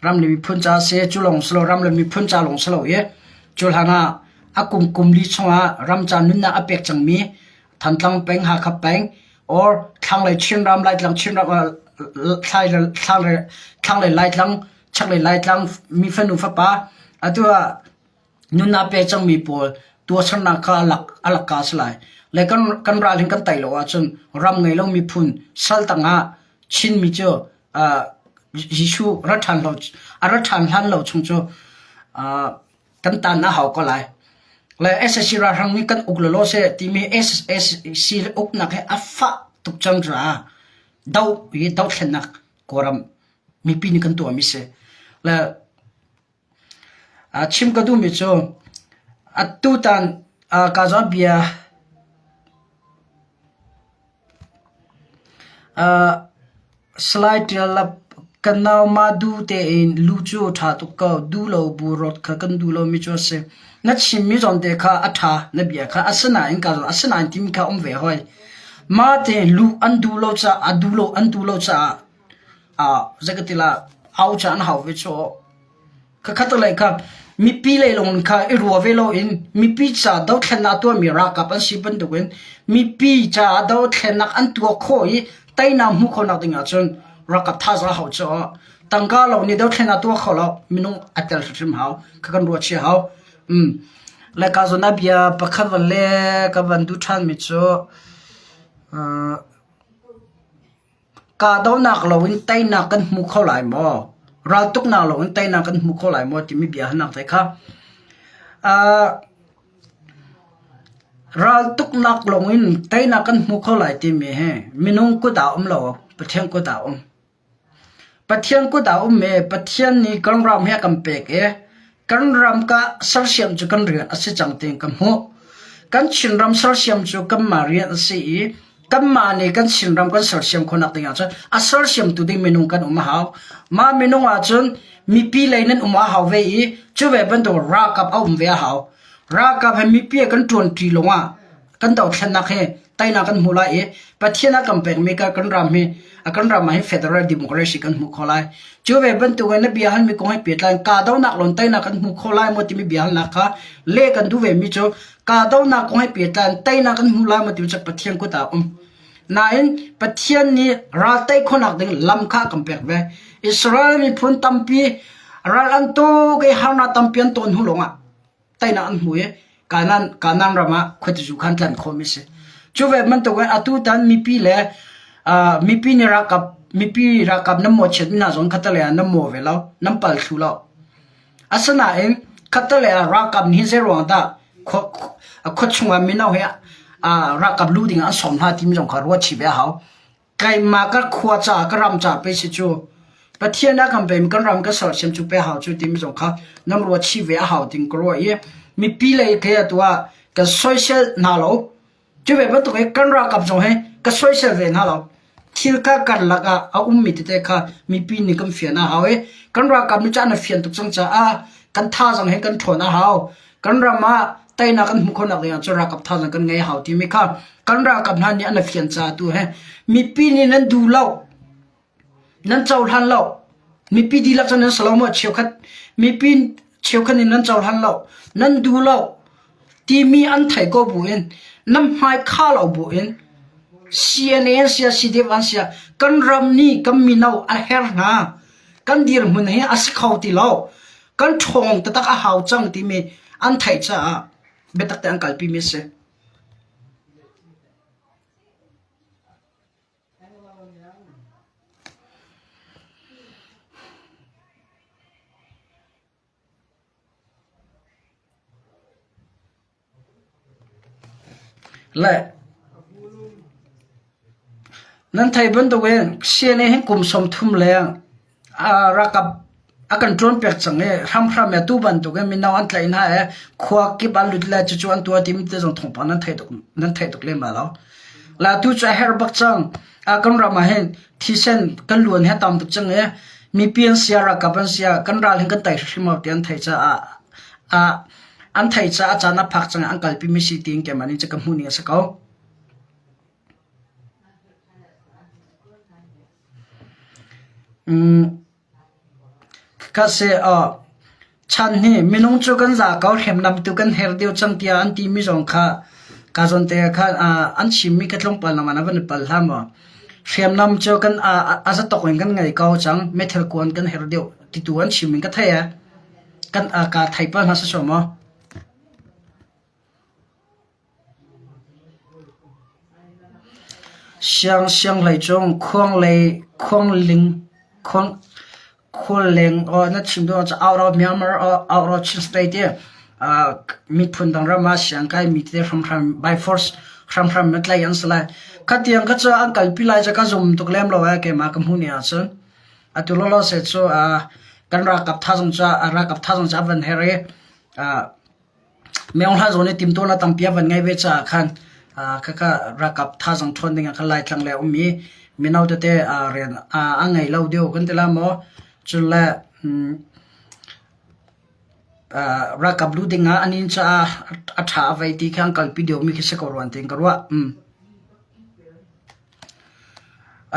[SPEAKER 1] ram le miphun caah seh cu lawng si lo ram le miphun ca lawng si lo i cu hlan ah a kum kum li chungah ram ca nunnak a pek cangmi Thantlang peng Hakha peng or thlanglei Chinram Laitlang Chinram thlanglei Laitlang chaklei Laitlang mi fanu fapa atu ah nunnak pe cangmi pawl tuahsernak kha a lak a lak ka a si lai. Le kan kan ral hin kan tei lo ahcun ram ngei lo miphun sal tangah Chinmi cu uh, Jesuh ra ṭhan lo a ra ṭhan hlan lo chung cu uh, kan tan a hau ko lai. Le SSC ralhrang nih kan uk lawlaw seh timi SSC uknak hi a fah tuk cang caah do hi dothlennak Kawlram mipi nih kan tuahmi si. Le chim ka duhmi cu atutan ka zawn bia Salai Ṭial ka nau mah duh tein lu cu ṭha tuk ko. Duh lo bu rawt kha kan duh lomi cu a si. Na chimmi zawnte kha a ṭha na bia kha asinain ka zawn asinain timi kha um ve hoi. Mah tein lu an duh lo caah a duh lo an duh lo caah ah zei ka ti la au ca an hau ve cu. Khakhat lei kha mipi lei lawng kha i rua ve loin mipi ca dothlennak a tuahmi ralkap an si bantukin mipi caah dothlennak an tuah khawh i teinak hmuh khawhnak ding ahcun ralkap thazaang hau cu tangka lo nih dothlennak tuah kho lo minung a tel hrimhrim hau kha kan ruah chia hau. Um. Le ka zawn ah bia pakhat van le ka van duh ṭhanmi cu uh, Kahdohnak loin teinak kan hmu kho lai maw? Raltuknak loin teinak kan hmu kho lai maw timi biahalnak te kha. Uh, raltuknak lawngin teinak kan hmu kho lai timi hi minung kut ah um lo, Pathian kut ah um. Pathian kut ah um i Pathian nih kan ram hi a kan pek i kan ram ka sersiam cu kan rian a si cang tiin ka hmuh. Kan Chinram sersiam cu kanmah rian a si i kanmah nih kan Chinram kan sersiam khawhnak ding ahcun a sersiamtu ding minung kan um a hau. Mah minung ahcun mipi lei nan um a hau ve i cu ve bantuk ralkap a um ve a hau. Ralkap he mipi he kan ṭuanṭi lawngah kan dothlennak hi teinak kan hmu lai i Pathian a kan pekmi kan ram hi a kan ram ah hin federal democracy kan hmu kho lai. Cu ve bantuk in na bia halmi kong he pehtlai in kahdohnak lawn teinak kan hmu kho lai maw timi bia halnak kha leh kan duh vemi cu kahdohnak kong he pehtlai in teinak kan hmu lai maw timi cu Pathian kut ah a um. Nain Pathian nih ral tei khawhnak ding lam kha a kan pek ve. Israel miphun tampi ral an tuk i harnak tampi an ton hnu lawngah teinak an hmu i. Kanan Kanan ram ah khuatizu khan tlanh khawhmi si. Cu ve bantukin atu tan mipi le uh, mipi nih ralkap mipi ralkap nan mawhchiat mi hna zong khatalei ah nan maw ve lo, nan pal thlu lo. Asinain khatalei ah ralkap nih zei ruang dah khua khua chungah mino hi uh, ralkap lu ding ah an sawm hna timi zong kha ruat chih ve a hau. Keimah ka khua caah ka ram caah pei si cu Pathian a kan pemi kan ram kan sersiam cu pe hau cu timi zong kha nan ruat chih ve a hau ting ka ruah i mipi lei ke atu ah kan soisel hna lo. Cu ve bantuk in kan ralkap zong hi ka soisel ve hna lo. Thil kha kan lak ah a ummi tete kha mipi nih kan fian a hau i kan ralkap nih caan a fian tuk cang caah kan thazaang he kan ṭhawn a hau. Kan ram ah teinak kan hmuh khawhnak ding ah cun ralkap thazaang kan ngei a hau timi kha kan ralkap hna nih an fian caah tu he mipi nih nan duh lo nan cohlan lo mipi dihlak cun nan si lo maw cheukhat mipi cheukhat nih nan cohlan lo nan duh lo timi an theih ko buin nan hmai kha lo buin CNA an sia CDF an sia kan ram nih kan mino a her hna kan dirhmun hi a si kho ti lo kan ṭhawng taktak a hau cang timi an theih caah biatak te an kalpi mi a si. Le nan thei bantukin CNA hi kum 30 leng ralkap a kan ṭuanpiak cang i hramhram i atu bantukin mino an tlaih hna i khua kip an lut le cucu an tuah timi te zong thawngpang nan theih tuk nan theih tuk lem lai lo. La tu cu a herh bak cang. Kan ram ah hin thisen kan luan hi a tam tuk cang i mipi an sia ralkap an sia kan ral hin kan tei hrimhrim lo ti an theih caah an theih caah a caan a phak cang i an kalpi mi si tiin keimah nih cun ka hmuh ning a si ko. Chan hi minung cu kan za ko, hriamnam tu kan her deuh cang tiah an timi zong kha ka zawn te ah khan an chimmi ka tlawmpal naman a van i pal hlah maw. Hriamnam cu kan a zatok in kan ngei ko cang, meithal kuan kan her deuh titu an chim in ka thei ee. Kan ka thei pal hna si maw? Siang sianghleicung khuanglei khuangling khuang khualleng aw na chim duh ahcun out of Myanmar or out of Chin State i miphun dang ram ah siang kaimi tete hramhram by force hramhram na tlaih an si lai. Khatiang kha cu an kalpi lai cu ka zum tuk lem lo ee keimah ka hmuh ni ahcun. Atu lawlaw se cu kan ralkap thazang cu ralkap thazang cu a van her i Myo Hla zawn i timtuahnak tampi a van ngeih ve caah khan khakha ralkap thazaang ṭhawn ding ah khan Laitlang lei a um i mino tete rian a ngei lo deuh kan ti la maw. Cun le ralkap luh ding ah an inn caah a ṭha a vei ti kha an kalpi deuhmi khi si ko rua tiin ka ruah.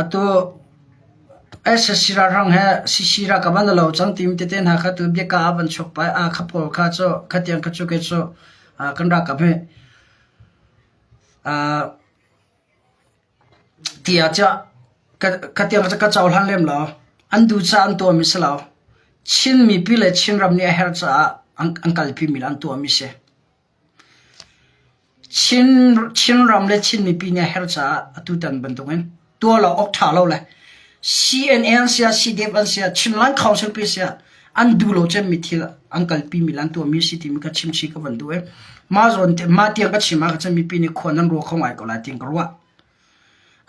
[SPEAKER 1] Atu SSC ralhrang he CC ralkap an lo cang timi tete hna kha tu biaka ah van chuak pai ah kha pawl kha cu khatiang kha cu ke cu kan ralkap hi tiah tiah khatiang ka cohlan lem lo. An duh caah an tuahmi si lo. Chin mipi le Chinram nih a herh caah an kalpimi le an tuahmi si. Chinram le Chin mipi nih a herh caah atutan bantukin tuah lo awk ṭha lo le CNA an si ah CDF an si ah Chinland Council pi si ah an duh lo cemmi thil an kalpimi le an tuahmi a si timi kha chimchih ka van duh i mah zawn mah tiang ka chim ah khan mipi nih khua nan ruah kho ngai ko lai tiin ka ruah.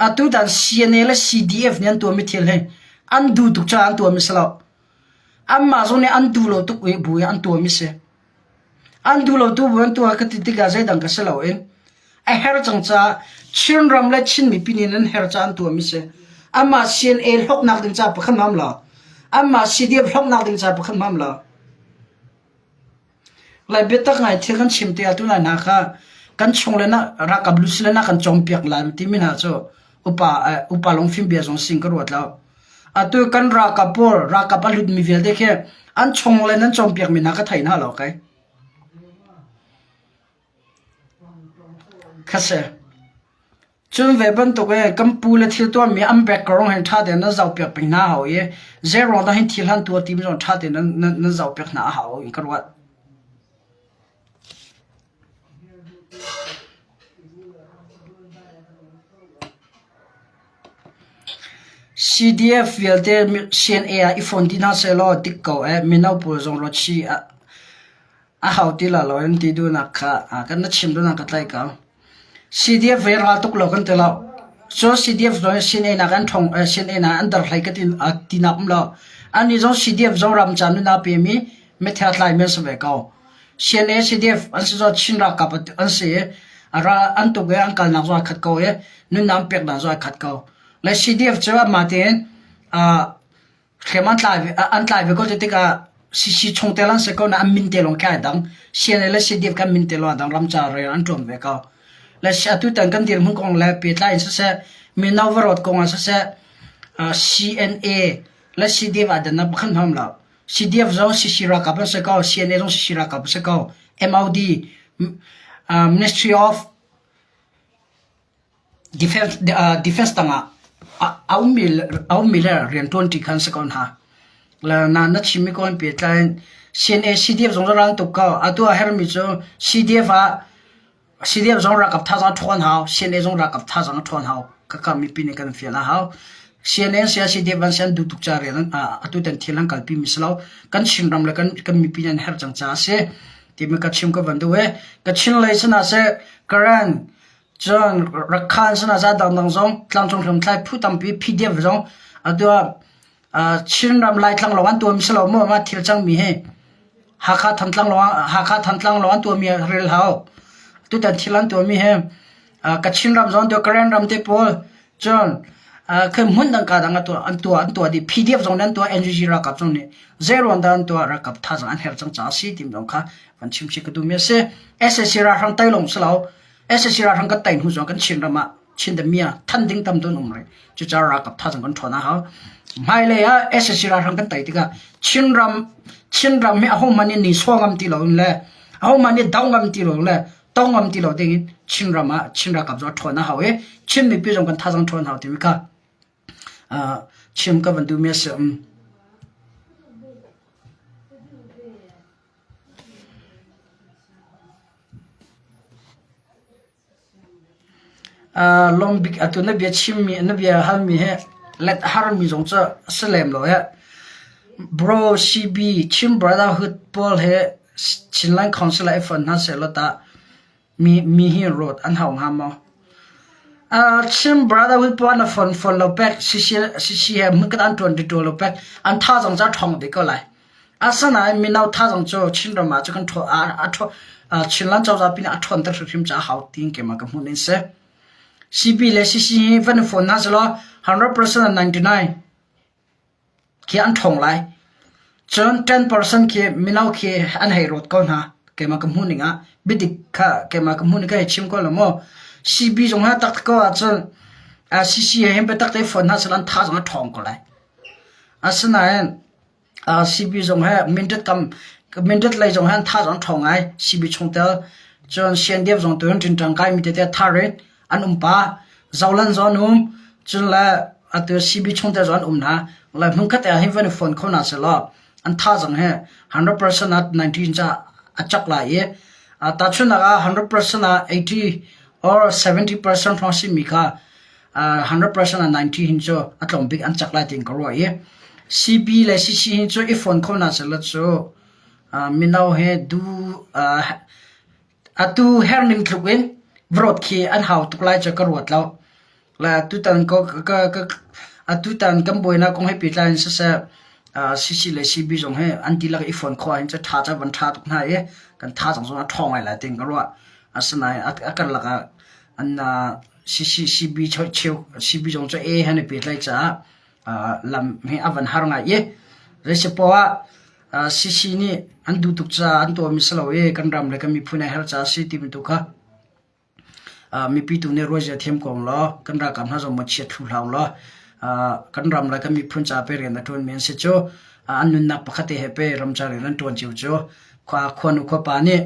[SPEAKER 1] Atutan CNA le CDF nih an tuahmi thil hi an duh tuk caah an tuahmi si lo. Anmah zong nih an duh lo tuk i bu i an tuahmi si. An duh lo tu bu an tuah ka ti tikah zeidang ka si loin a her cang caah Chinram le Chin mipi nih nan her caah an tuahmi si. Amah CNA hlawknak ding caah pakhat hmam lo. Amah CDF hlawknak ding caah pakhat hmam lo. Lai biatak ngai thil kan chim te ah tunai hna kha kan chung le na ralkap lu sile na kan cawmpiak lai timi hna cu upa upa lungfim bia zong sing ka ruat lo. Atu kan ralkap pawl ralkap a lutmi vialte khi an chung le nan cawnpiakmi hna ka thei hna lo kai. Khase. Cun ve bantuk e kan pu le thil tuahmi an background hin ṭha tein nan zohpiak peng hna hau i zei ruang dah hin thil han tuah timi zong ṭha tein nan nan zohpiak hna a hau in ka ruat. CDF vialte CNA ah i fon ti hna sehlaw dik ko eh. Mino pawl zong ruat chih a hau ti la lo in ti duhnak kha kan na chim duhnak ka tlaih ko. CDF ve ral tuk lo kan ti lo. Cu CDF zong CNA nak an ṭhong CNA nak an dar hlei ka ti tinak um lo. Annih zong CDF zong ram ca nun aa pemi mithia tlai mi an si ve ko. CNA CDF an si zong Chin ralkap an si i ral an tuk i an kalnak zong ai khat ko i nunnak an peknak zong ai khat ko. Le CDF cu amah tein hriam an tlai an tlai ve ko ti tikah CC chungtel an si ko na an min te lawng khi ai dang. CNA le CDF kan min te lawng a dang ram ca rian an ṭuan ve ko. Le atutan kan dirhmun kong le pehtlai in siseh mino va kong ah siseh CNA le CDF ah dannak pakhat hmang lo. CDF zong CC ralkap an si ko, CNA zong CC ralkap an si ko. MOD, Ministry of Defense, Defense tangah a ummi a ummi le rianṭuanṭi kha an si ko hna. Le na na chimmi ko an pehtlai in CNA CDF zong ral tuk ko. Atu a herhmi cu CDF ah CDF zong ralkap thazaang a ṭhawn hau, CNA zong ralkap thazaang a ṭhawn hau. Khakha mipi nih kan fial a hau. CNA si ah CDF an si an duh tuk ca rian atu tan thil an kalpi mi si lo. Kan Chinram le kan kan mipi nih an herh cang caah a si. Timi ka chim ka van duh i Kachin lei sinah seh Karen cun Rakhan sinah seh dangdang zong tlangcung hriamtlai phu tampi PDF zong atu ah Chinram Laitlang lawng an tuahmi si lo maw mah thil cangmi hi Hakha Thantlang lawng Hakha Thantlang lawng an tuahmi rel hau. Tutan thil an tuahmi hi Kachin ram zong tuah Karen ram te pawl cun khi hmun dang ka dang an tuah an tuah dih PDF zong nih an tuah NUG ralkap zong nih zeiruang dah an tuah ralkap thazaang an herh cang caah a si timi zong kha van chim chih ka duhmi a si. SAC ralhrang tai lawng si lo SAC ralhrang kan tai hnu zong kan Chin ram ah Chin the mia than ding tam dun um rih. Cucaah ralkap thazaang kan ṭhawn a hau. Hmailei ah SAC ralhrang kan tai tikah Chinram Chinram hi ahohmanh nih ni saw ngam ti loin le ahohmanh nih do ngam ti lo le to ngam ti lo dingin Chinram ah Chin ralkap zong a ṭhawn a hau i Chin mipi zong kan thazaang ṭhawn hau timi kha chim ka van duhmi a si. Longbik atu na bia chimmi na bia halmi hi let a harmi zong cu a si lem lo eh. Bro CB Chin Brotherhood pawl hi Chinland Council ah i fon hna sehlaw tah mi mi hi rawt an hau hnga maw? Chin Brotherhood pawl an fon fon lo pek CC CC he hmunkhat an ṭuan ṭi lo pek an thazaang cu a ṭhawng dih ko lai. Asinain mino thazaang cu Chinram ah cu kan ṭhaw a ṭhaw Chinland cozah pin ah a ṭhawnter hrimhrim caah hau tiin keimah ka hmuh ning si. CB le CC hi van i phone hna selaw 100% and 99 khi an ṭhawng lai. Cun 10% khi mino khi an hei rawt ko hna. Keimah ka hmuh ning ah biadik kha keimah ka hmuh ning ka hei chim ko lo maw. CB zong ha tak ko ahcun CC he hin biatak te phone hna selaw an thazaang a ṭhawng ko lai. Asinain CB zong he mindat kam mindat lei zong he an thazaang ṭhawng ngai CB chungtel cun CNDF zong tu in ṭingṭang kai mi tete thar in an um pa Zolan zong an um cun le atu CB chungtel zong an um hna le hmunkhat ah hin van i phone kho hna selaw an thazaang he 100% ah 19 ca a cak lai i tahchunhnak ah 100% ah 80 or 70% hrawng simi kha 100% ah 90 hin cu a tlawm bik an cak lai tiin ka ruah i CB le CC hin cu i phone kho hna sehla cu mino he du atu herning tluk in vawt khi an hau tuk lai cu ka ruat lo. Le tutan ko ka ka atutan kan buainak kong he pehtlai in siseh CC le CB zong hi an dihlak i phone khawh ahhin cu ṭha cu van ṭha tuk hna i kan thazaang zong a ṭhawng ngai lai tiin ka ruah. Asinain a karlak ah an CB CB zong cu A he an i pehtlaih caah lam hi a van har ngai i zeisipoah ah CC nih an duh tuk caah an tuahmi si lo i kan ram le kan miphun a herh caah a si timi tu kha mipi tu nih ruahzia thiam ko law kan ralkap hna zong mawchiat thlu hlah law kan ram le kan miphun caah pe rian a ṭuanmi an si cu an nunnak pakhat te he pe ram ca rian an ṭuan cio cu khua khuanu khuapa nih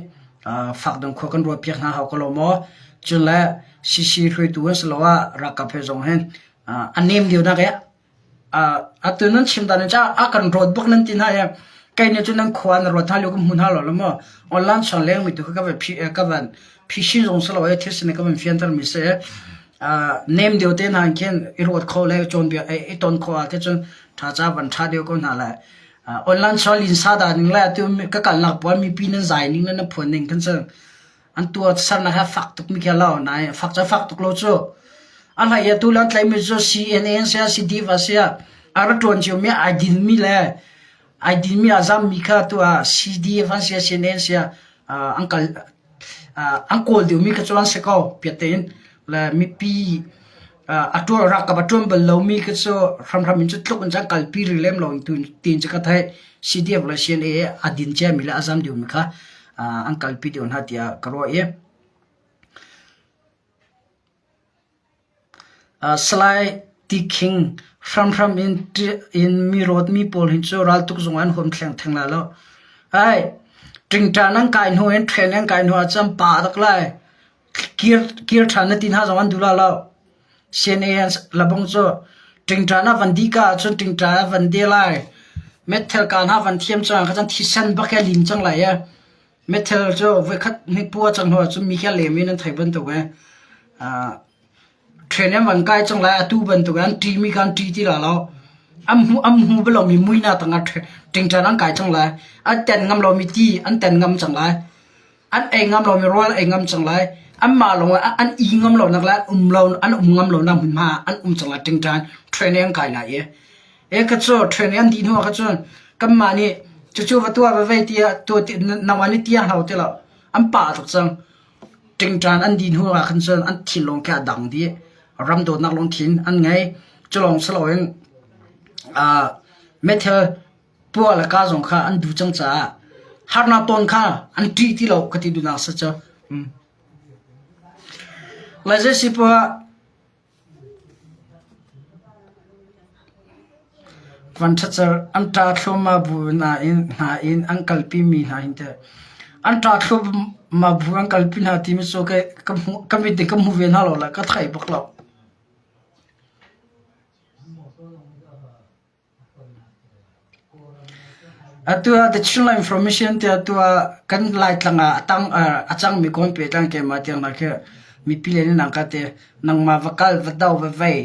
[SPEAKER 1] fak dong khua kan ruahpiak hna hau ko lo maw? Cun le CC hruaitu an si lo ah ralkap he zong hin a nem deuhnak i atu nan chim dan in a kan rawt bak nan ti hna i kei nih cun nan khua na rawt hna lio ka hmu hna lo lo maw? Online chung leng mi tu kha ka van phi ka van phisin zong si lo i thil sin ka van fianter mi si. Nem deuh te hna khin i ruat kho le cawnpiak i ton khawh ah cun ṭha ca van ṭha deuh ko hna lai. Online sual linsa dah ning le atu ka kalnak puan mipi nan zai ning le nan phuan ning khan cun an tuah sernak he fak tuk mi khi a lo nain fak cu fak tuk lo cu. A hlei atu le an tlaihmi cu CNA an si ah CDF a si ah a ra ṭuan cio mi ai din mi le ai din mi a zam mi kha tu ah CDF an si ah CNA an si ah an kal an kawl deuhmi kha cu an si ko piat tein le mipi a ṭuan ralkap a ṭuan bal lomi kha cu hramhram in cu tluk in cun kalpi rih lem lo tiin cu ka theih. CDF le CNA a din ciami le a zam deuhmi kha an kalpi deuh hna tiah ka ruah i Salai Tikhing hramhram in mi rawtmi pawl hi cu raltuk zung ah an huam theng lai lo. Ai, ṭingṭan an kai hnu in ṭhen an kai hnu ah cun pa a rak lai. Kir, kir ṭhan na ti hna zong an duh lai lo. CNA labong cu ṭingṭan a van dih ka ahcun ṭingṭan a van de lai. Metthel ka hna van thiam cang kha cun thisen bak he lin cang lai i Metal cu voikhat hnikpua cang hnu ahcun mi khi a lem in an thei bantuk i train an van kai cang lai atu bantuk an ṭimi kha an ṭi ti la lo. An hmu an hmu bal lomi muihnak tangah ṭingṭan an kai cang lai. An ten ngam lomi ti an ten ngam cang lai. An ei ngam lomi rawl ei ngam cang lai. Anmah lawng an i ngam lonak le an um lo an um ngam lonak hmunhma ah an um cang lai ṭingṭan train an kai lai i. E ka cu train an dih hnu ah kha cun kanmah nih cucu va tuah va vei tiah tuah ti nangmah nih tiang hau ti lo an pah tuk cang. Ṭingṭan an dih hnu ah khan cun an thinlung khi a dang dih. Ram dawtnak lungthin an ngei. Cu lawng si loin uh, meithal puah le ka zong kha an duh cang caah harnak tawn kha an ṭih ti lo ka ti duhnak si cu. Mm. Lai si poah Vanṭhatcer an ṭa thluahmah bu nain hna in an kalpimi hna hin teh an ṭa thluahmah bu an kalpi hna timi cu ka mit in ka hmu ve hna lo le ka thei bak lo. Atu ah The Chinland Information tiah atu ah kan Laitlang ah a tang a cangmi kawn pehtlang keimah tiang hna khi mipi le nan ka ti nangmah va kal va do va vei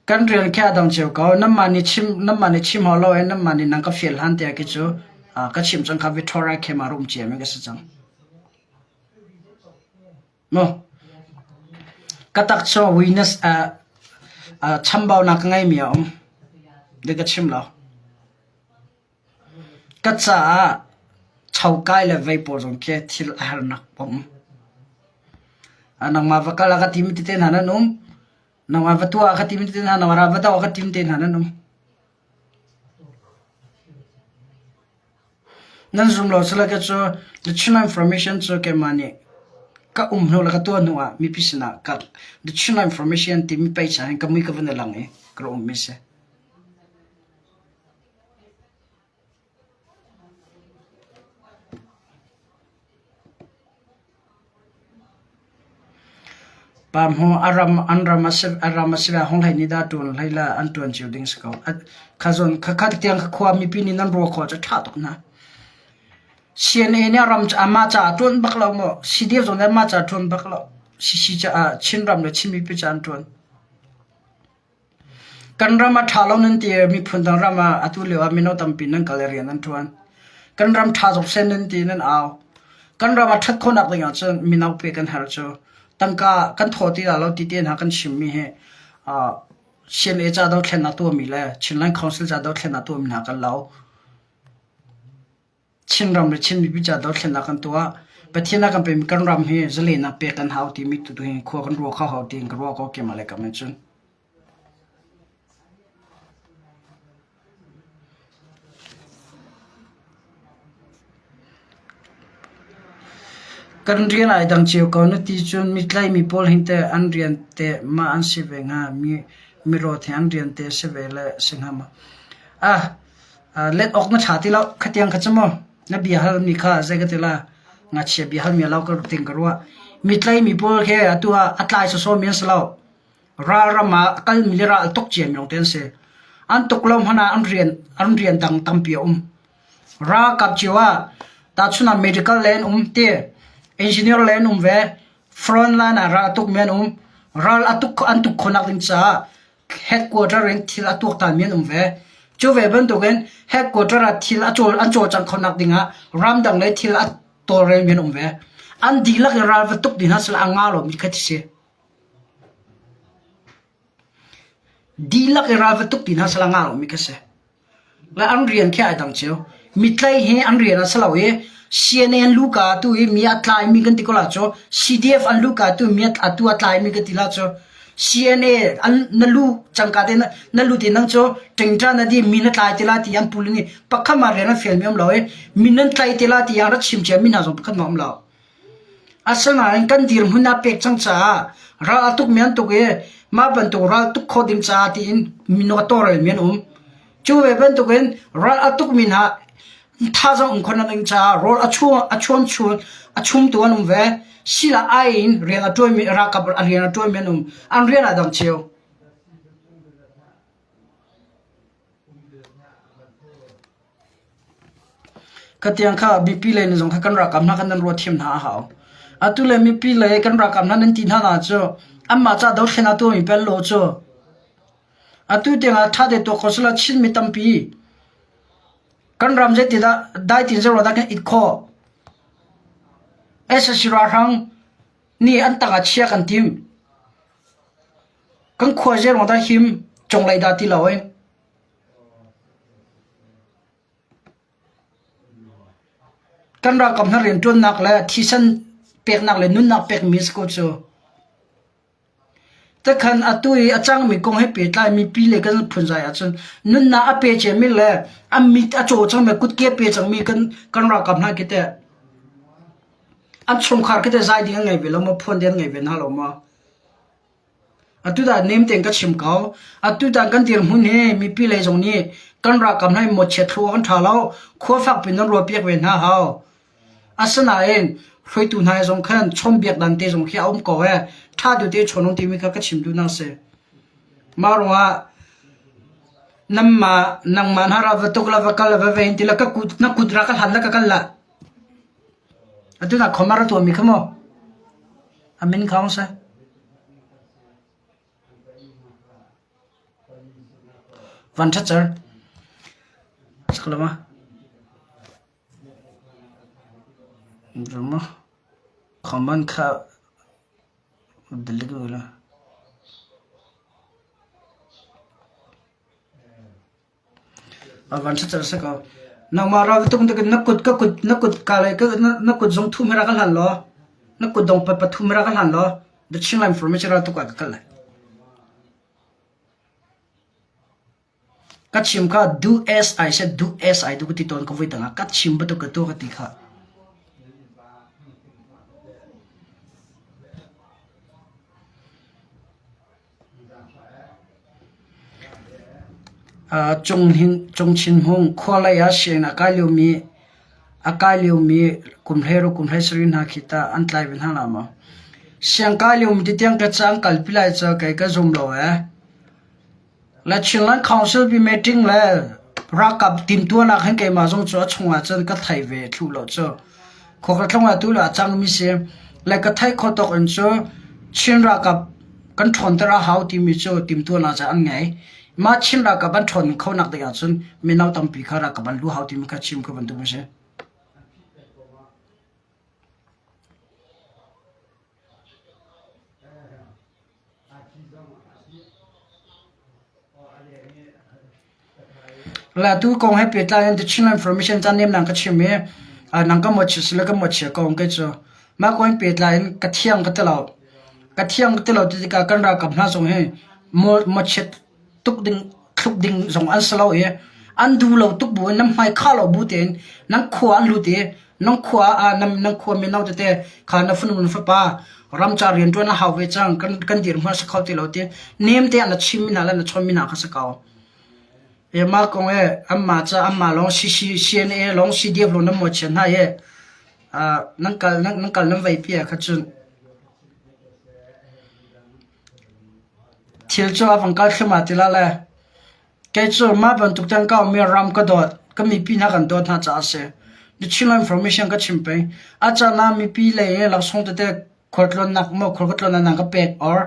[SPEAKER 1] kan rian khi a dang cio ko nanmah nih chim nanmah nih chim hau lo i nanmah nih nang ka fial hlan tiah khi cu ka chim cang kha Victoria khem ah rum cia mi ka si cang. Maw ka tak cu weakness chambaunak ka ngeimi a um. Dei ka chim lo. Ka caah chokai le vei pawl zong khi thil a harnak a um. Nangmah va kal ah ka timi tete hna nan um. Nangmah va tuah ah ka timi tete hna, nangmah ra va do ah ka timi te hna nan um. Nan zum lo sile ka cu the Chin Information cu keimah nih ka um hnu le ka tuah hnu ah mipi sinah ka the Chin Information timi page ah hin ka mui ka van i lang i ka rak ummi si. Pa hmu a ram an ram a si a ram a si le hong hlei nih dah ṭuan hlei le an ṭuan cio ding si ko. Kha zawn kha kha tiang kha khua mipi nih nan ruah khawh cu ṭha tuk hna. CNA nih a ram amah caah ṭuan bak lo maw? CDF zong nih amah caah ṭuan bak lo. CC caah Chinram le Chin mipi caah an ṭuan. Kan ram a ṭha lo nan ti i miphun dang ram ah atu lio ah mino tampi nan kal i rian an ṭuan. Kan ram ṭha zok seh nan ti nan au. Kan ram a ṭhat khawhnak ding ahcun mino pe kan herh cu. Tangka kan thaw ti dah lo ti te hna kan chimmi hi uh, CNA ca dothlennak tuahmi le Chinland Council ca dothlennak tuahmi hna kan lo. Chinram le Chin mipi ca dothlennak kan tuah. Pathian a kan pemi kan ram hi zalenak pek kan hau timi tu hi khua kan ruah kho hau tiin ka ruah ko keimah le kam in cun. Kan rian ai dang cio ko na ti cun mi tlaimi pawl hin teh an rian teh mah an si ve hnga mi mirawt hi an rian te si ve le si hnga ma. Ah Let awk na ṭha ti lo. Khatiang kha cu maw na bia halmi kha zei ka ti la ngakchia bia halmi a lo ka ting ka ruah. Mi tlaimi pawl khi atu ah a tlai sawsawmi an si lo. Ralram ah a kalmi le ral tuk ciami lawngte an si. An tuk lo hmanh ah an rian an rian dang tampi a um. Ralkap cio ah tahchun ah medical lei an um ti, engineer lei an um ve, front line ah ral tuk mi an um. Ral a tuk an tuk khawhnak ding caah headquarter in thil a tuaktanmi an um ve. Cu ve bantukin headquarter ah thil a cawl an cawlcangh khawhnak dingah ramdang lei thil a tawlrelmi an um ve. An dihlak in ral va tuk ding hna sila a nga lomi kha si. Dihlak in ral va tuk ti hna sila nga lomi kha si. Le an rian khi ai dang cio. Mitlei hi an rian a si lo i CNA an luka tu i mi a tlaimi kan ti ko la cu CDF an luka tu mi atu a tlaimi kan ti la cu CNA an na lu cangka te na lu te nang cu ṭingṭa na di mi na tlai te la ti an pul ni pakhat ma rian an fial mi um lo i mi nan tlai te la ti an ra chim cia mi hna zong pakhat ma um lo. Asinain kan dirhmun ah pek cang caah ral a tukmi an tuk i mah bantuk ral tuk khawh ding caah tiin minung a tawlrelmi an um. Cu ve bantukin ral a tukmi hna thazaang um khawhnak ding caah rawl a chuan a chuan chun a chumtu an um ve. Sila ai in rian a ṭuanmi ralkap a rian a ṭuanmi an um. An rian aa dang cio. Khatiang kha mipi lei zong kha kan ralkap hna kha nan ruah thiam hna a hau. Atu le mipi lei kan ralkap hna nan ti hna na cu anmah ca dothlen a tuahmi pel lo cu atu tiangah ṭha te tuah kho sila Chinmi tampi kan ram zeitidah dai tin zero dah kan it khawh. SSC ralhrang nih an tangah chia kan tim. Kan khua zeiruang dah him conglei dah ti lo ei. Kan ralkap hna rianṭuannak le thisen peknak le nunnak pekmi si ko cu. Takhan atu i a cangmi kong he pehtlai mipi le kan phunzai ahcun nunnak a pe ciami le a mit a caw cangmi kutke pe cangmi kan kan ralkap hna khi teh an chungkhar khi teh zai ding an ngei ve lo maw phuan ding an ngei ve hna lo maw? Atutan nem tein ka chim ko. Atutan kan dirhmun hi mipi lei zong nih kan ralkap hna hi mawchiat thlu awk an ṭha lo. Khua fakpi nan ruahpiak ve hna hau. Asinain hruaitu hna zong khan chawnhbiak dan te zong khi a um ko ee. Ṭha deuh te chawn um timi kha ka chim duhnak a si. Mah ruangah nangmah nangmah hna ra va tuk la va kal la va vein ti la ka kut na kut ra ka hlan la ka kal la. Atu na khomar a tuahmi kha maw? A min kha hong seh. Van ṭhat cer. Sak lo ma? Rama. Khaman kha dalik la. A van ṭha cer si ko. Nangmah ral tuk na kut ka kut na kut ka le na kut zong thum hi rak ka hlan law na kut dong pathum hi rak ka hlan law the Chinland Information ral tuk ah ka kal lai. Ka chim kha do as I said do as I do ka ti tawn ka voi dang ah ka chim bantuk ka tuah ka ti kha. Cungchin Hmung khua lei ah sianginn a kai liomi a kai liomi kum 16 kum 17 hna khi tah an tlai ve hna la maw? Siang kai liomi titiang ka ca an kalpi lai cu kei ka zum lo ee. Le Chinland Council bi meeting le ralkap timtuahnak hin keimah zong cu a chungah cun ka thei ve thlu lo cu. Khua ka tlung ah tu le a cangmi si. Le ka theih khawh tawk in cu Chin ralkap kan ṭhawnter a hau timi cu timtuahnak ca an ngei. Mah Chin ralkap an ṭhawn khonak ding ahcun mino tampi kha ralkap an luh hau timi kha chim kha bantuk a si. La tu kong he pehtlai in The Chinland Information ca nemnang ka chim i nang ka mawchia sile ka mawchia ko kei cu mah kong he pehtlai in ka thiang ka ti lo. Ka thiang ka ti lo ti tikah kan ralkap hna zong hi mawchiat tuk ding thluk ding zong an si lo i an duh lo tuk bu in nan hmai khah lo bu tein nan khua an lut i nan khua ah nan nan khua mino tete kha na fanu na fapa ramca rianṭuan a hau ve cang kan kan dirhmun a si kho ti lo ti nem te ah na chim mi hna le na chawn mi hna kha si ko. E mah kong e anmah ca anmah lawng CC CNA lawng CDF lawng nan mawhchiat hna i nan kal nan kal nan vei pi ah kha cun Thil cu a vung kal thluahmah ti la le kei cu mah bantuk tiang ka ummi ram ka dawt, ka mipi hna kan dawt hna caah a si. The Chinland Information ka chim peng. A caan ah mipi lei i laksawng tete khualtlawnnak maw khual ka tlawn ah nan ka pek or.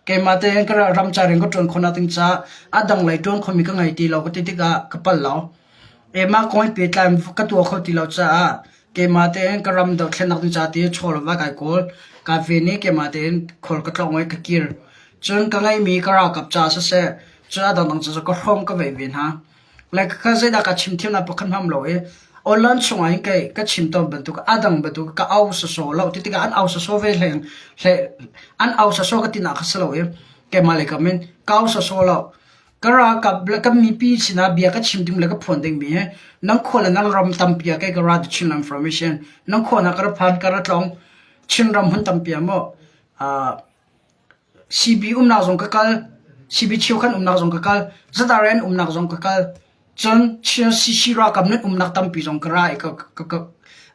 [SPEAKER 1] Keimah tein ka ram ca rian ka ṭuan khawhnak ding caah a dang lei ṭuan khomi ka ngei ti lo ka ti tikah ka palh lo. Keimah kong he pehtlai in ka tuah kho ti lo caah keimah tein ka ram dohthlennak ding ca ti chaw le va kai kawl. Kaa ven i keimah tein khual ka tlawng i ka kir. Cun ka ngeihmi ka ralkap ca siseh, cun a dangdang ca cu ka hrawm ka veih ve hna. Like kha zeidah ka chim thiamnak pakhat hmang lo i online chungah hin kei ka chim tawn bantuk a dang bantuk ka au sasaw lo ti tikah an au sasaw ve hleng hle an au sasaw ka tinak kha si lo i keimah lei kam in ka au sasaw lo ka ralkap le kan mipi sinah bia ka chim ding le ka phuan dingmi hi nan khua le nan ram tampi ah kei ka ra the Chinland information nan khua na ka ra phan ka ra tlong Chinram hun tampi ah maw uh, CB umnak zong ka kal, CB cheukhat umnak zong ka kal, ZRN umnak zong ka kal. Cun CC ralkap nan umnak tampi zong ka ra i ka, ka, ka,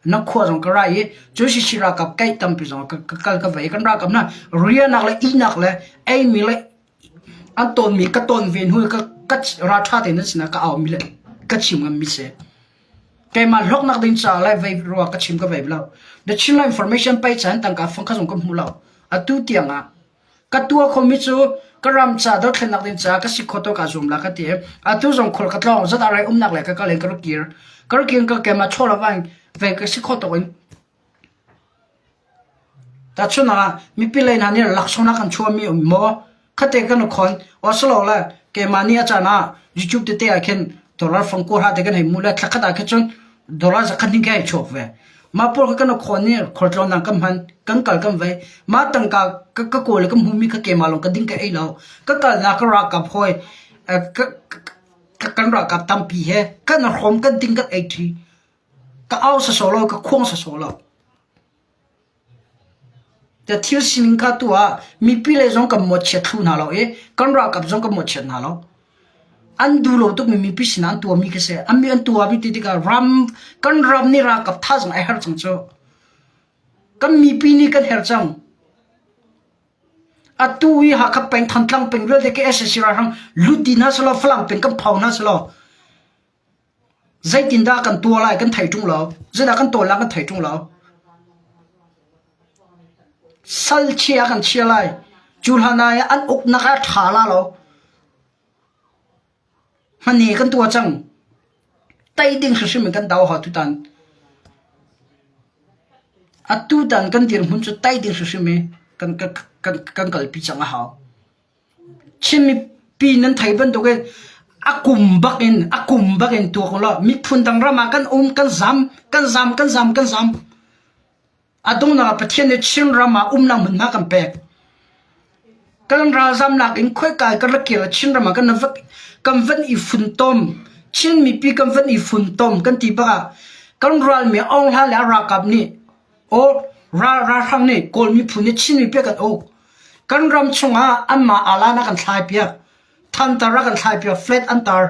[SPEAKER 1] na khua zong ka ra i cun CC ralkap kaih tampi zong ka, ka kal ka vei. Kan ralkap na rianak le ihnak le eimi le an tawnmi ka tawn ve hnu ka, ka ralṭha tein nan sinah ka aumi le ka chim ngammi si. Keimah hlawknak ding caah le vei rua ka chim ka vei lo. The Chinland Information pei caan tangka fang kha zong ka hmu lo. Atu tiang ah ka tuah khomi cu ka ram ca dothlennak ding caah ka si kho to ka zum la ka ti. Atu zong khul ka tlawng zat arai umnak le ka kal in ka rak kir. Ka rak kir ka keimah chaw lo vain vei ka si kho tok in Tahchunhnak ah, mipi lei hna nih laksawng an chuahmi um maw? Khate kan i khon. Asilole keimah nih a caan ah YouTube tete ah khin dollar fang kua te kan hei hmuh le thla khat ah khin cun dollar zakhat hnih khi hei chuak ve. Mah pawl kha kan i khon i khualtlawnnak kan hman, kan kal kan vei. Mah tangka ka, ka kawl i ka hmuhmi kha keimah lawng ka ding ka ei lo. Ka kalnak ka ralkap hawi, ka, kan ralkap tampi he kan hrawm kan ding kan ei ṭi. Ka au sawsawh lo, ka khuang sawsawh lo. Te thil sining kha tu ah mipi lei zong kan mawhchiat thlu hna lo i kan ralkap zong kan mawhchiat hna lo. An duh lo tukmi mipi sinah an tuahmi khi si. An mi an tuahmi ti tikah ram kan ram nih ralkap tha zong a herh cang cu. Kan mipi nih kan herh cang. Atu i Hakha peng Thantlang peng vialte ke SAC ralhrang lut dih hna selaw Falam peng kan phau hna selaw Zeitindah kan tuah lai kan thei ṭung lo. Zeidah kan tuah lai kan thei ṭung lo. Sal chia kan chia lai. Cu hlan ah an uknak ah ṭha la lo. Hmani kan tuah cang. Tei ding hrimhrim in kan do hau tutan. Atutan kan dirhmun cu tei ding hrimhrim i kan, kan, kan, kan kalpi cang a hau. Chin mipi nan thei bantukin a kum bak in a kum bak in tuak ulaw miphun dang ram ah kan um kan zam kan zam kan zam kan zam. A donghnak ah Pathian nih Chin ram ah umnak hmunhma kan pek. Kan ralzamnak in khoika kan rak kir ah Chin ram ah kan va kan van i funtom. Chin mipi kan van i funtom kan ti bak ah kan ralmi Aung Hla le a ralkap nih Aw ralhrang nih Kawl miphun nih Chin mipi a kan uk. Kan ram chungah anmah alan a kan thlaipiak. Thantar a kan thlaipiak, flat an tar.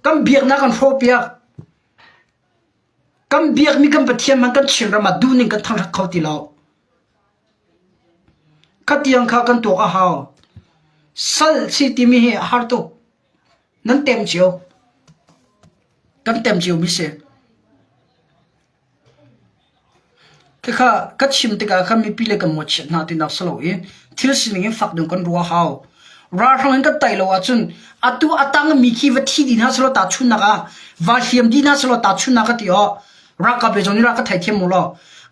[SPEAKER 1] Kan biaknak an hrawhpiak. Kan biakmi kan Pathian man kan Chin ram ah duhning kan thangṭhat kho ti lo. Khatiang kha kan tuak a hau. Sal si timi hi a har tuk. Nan tem cio. Kan tem cio mi si. Khikha ka chim tikah khan mipi le kan mawhchiat hna tinak si loin thil sining in fak ding kan ruah hau. Ralhrang in kan tai lo ahcun atu a tangmi khi va thi dih hna selaw tahchunhnak ah va hliam dih hna selaw tahchunhnak ka ti awk ralkap le zong nih rak ka theithiam mu law.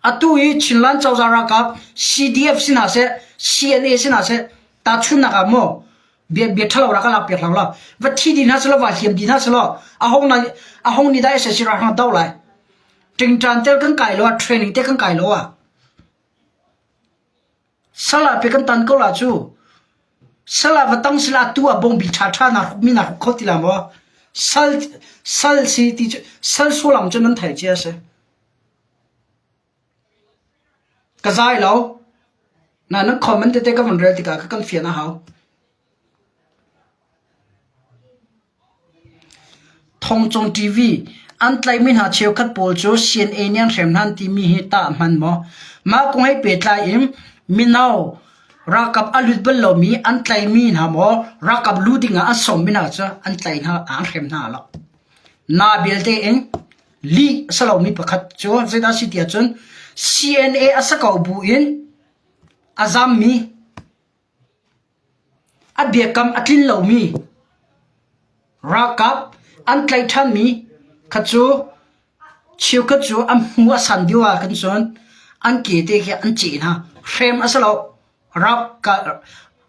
[SPEAKER 1] Atu i Chinland cozah ralkap CDF si hna seh, CNA si hna seh tahchunhnak ah maw bia bia ṭhalo rak ka lak piak hlah law va thi dih hna selaw va hliam dih hna selaw a hong na a hong nih dah SAC ralhrang do lai. Ṭingṭan tel kan kai lo ah training te kan kai lo ah sal ah pe kan tan ko la cu sal ah va tang sila tu ah bawngbi ṭha ṭha na hruk mi na hruk kho ti la maw sal sal si ti cu sal sullam cu nan thei cia si ka zai lo na nan comment tete ka van rel tikah ka kan fian a hau Thongcung TV an tlaihmi hna cheukhat pawl cu CNA nih an hrem hna an timi hi tah a hman maw? Mah kong he pehtlai in mino ralkap a lut bal lomi an tlaihmi hna maw ralkap lu ding ah an sawmmi hna cu an tlaih hna an hrem hna lo. Na belte in lih a si lomi pakhat cu zeidah a si ti ahcun CNA a si ko bu in a zammi. A biakam a tlin lomi ralkap an tlaih ṭhanmi kha cu cheukhat cu an hmu a san deuh ah khan cun an ke te khi an ceh hna. Hrem a si lo.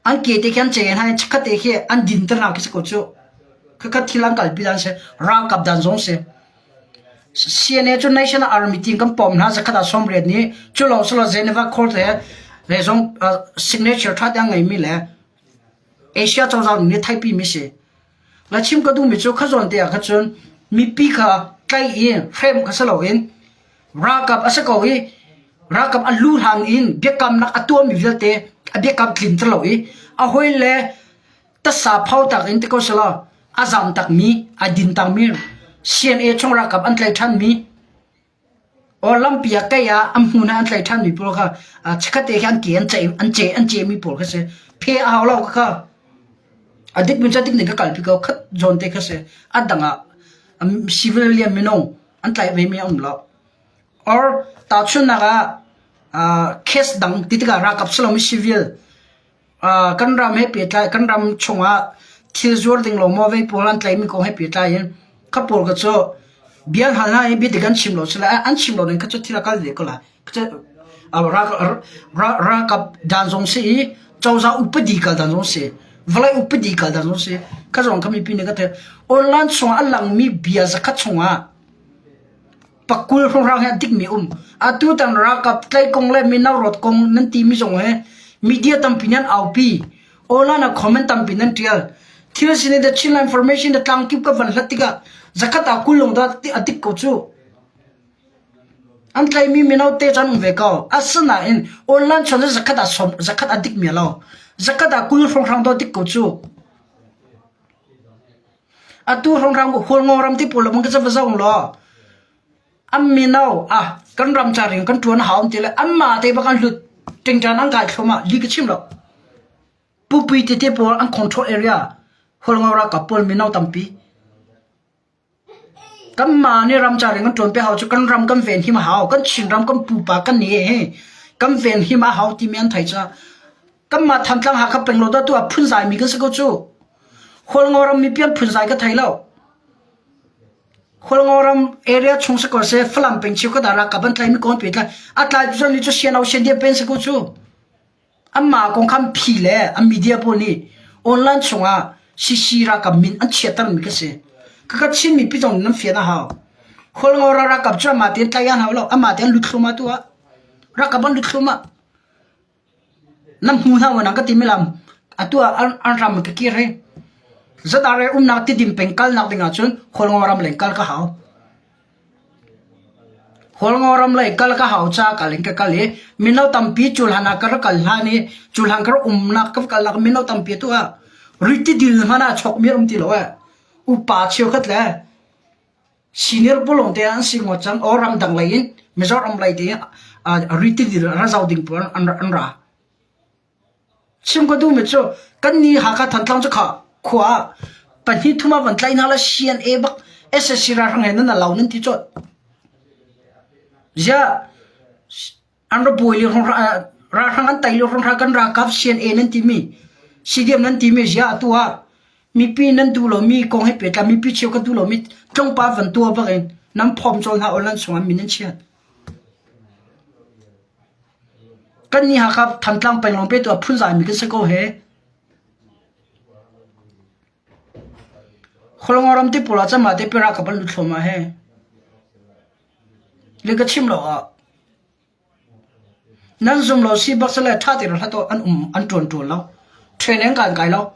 [SPEAKER 1] An ke te khi an ceh hna i chikkhat te khi an dinter hna khi si ko cu. Khakhat thil an kalpi dan si. Ralkap dan zong si. CNA cu National Army team kan pom hna zakhat ah 80 nih cu lawng si lo Geneva Accord he le zong signature ṭha te an ngeimi le Asia cozah nih theihpi mi si. La chim ka duhmi cu kha zawn te ah kha cun mipi kha tlaih i hrem kha si loin ralkap a si ko i ralkap a lu hlang in biakamnak a tuahmi vialte a biakam tlinter lo i a hawi le tasa phau tak in ti ko selaw a zam takmi a din takmi CNA chung ralkap an tlaih ṭhanmi Aw lampi ah kei ah an hmun ah an tlaih ṭhanmi pawl kha chikkhatte khi an ke an ceih an ce an cehmi pawl kha si. Phe a hau lo kha a dik mi cu a dik ning ka kalpi ko khat zawn te kha si. A dang ah civilian minung an tlaih ve mi a um lo. Or tahchunhnak ah case dang ti tikah ralkap si lomi civil Kan ram he pehtlai kan ram chungah thil zuar ding lo maw vei pawl an tlaihmi kong he pehtlai in kha pawl kha cu bia hal hna i biadik an chim lo sile an chim lo ning kha cu thil a kal ve ko lai. Ralkap dan zong si i cozah upadi kal dan zong si vawlei upadi kal dan zong si kha zong kha mipi nih ka theih. Online chungah a langmi bia zakhat chungah Pakul hrawnghrang hi a dikmi um. Atu tan ralkap tlaih kong le mino rawt kong nan timi zong hi media tampi nih an aupi. Online ah comment tampi nan tial. Thil sin the Chinland information the tlangkip ka van hlat tikah zakhat ah kul lawng dah a dik ko cu. An tlaihmi mino te chan um ve ko. Asinain online chon zakhat ah som zakhat a dik mi lo. Zakhat ah kul hrawnghrang dah dik ko cu. Atu hrawnghrang Hualngo ram ti pawl lawng ka va zong law an mino ah kan ram ca ring kan ṭuan a hau ti le anmah te bak an hlut ṭingṭan an kai thluahmah li ka chim lo. Pupui tete pawl an control area Hualngo ralkap pawl mino tampi. Kanmah nih ram ca ring kan ṭuan pe hau cu kan ram kan venhim a hau. Kan Chinram kan pupa kan nih hi kan venhim a hau timi an theih caah kanmah Thantlang Hakha peng lo dah tu ah phunzai mi kan si ko cu. Hualngo ram mipi an phunzai ka thei lo. Hualngo ram area chung si ko seh Falam peng cheukhat ah ralkap an tlaimi kawn pe tlai a tlai tu ni cu siano siandia pen si ko cu. Anmah kong kha an phi le an media pawl nih online chungah CC ralkap min an chiattermi ka si. Khakha Chin mipi zong nan fian a hau. Hualngo ralkap cu amah tein tlaih an hau lo. Amah tein lut thluahmah tu ah. Ralkap an lut thluahmah. Nan hmu hna nang ka ti mi lam. Atu ah an ram ka kir hi. Zadare umnak tidim peng kalnak ding ahcun Hualngo ram leng kal ka hau. Hualngoram lei kal ka hau ca kal in ka kal i mino tampi cuhlan ah ka rak kal hlan i cuhlan ka rak umnak ka kal nak mino tampi tu ah riti dil hmanh ah chawkmi an um ti lo eh. Upa cheukhat le senior pulong te an si ngawt cang or ramdang lei in Mizoram lei te riti dil ra zau ding pawl an ra. Chim ka duhmi cu kannih Hakha Thantlang cu kha khua ah pahnih thum ah van tlaih hna la CNA bak SSC ralhrang he nan lau nan ti cawt. Ziah an ra buai li ralhrang an tai li ralhrang kan ralkap CNA nan timi CDM nan timi ziah atu ah mipi nan duh lomi kong he pehtlai mipi cheu ka duh lomi tlawngpa van tuah bak in nan phawm cawl hna online chungah min nan chiat. Kannih Hakha Thantlang peng lawng petu ah phunzaimi kan si ko he. Khualngo ram te pawl ah cama te pera ka ban lut thluahmah he. Le ka chim lo ah nan zum lo si bak sale tha te ro hlat an um an tuan tuan lo. Training kan kai lo.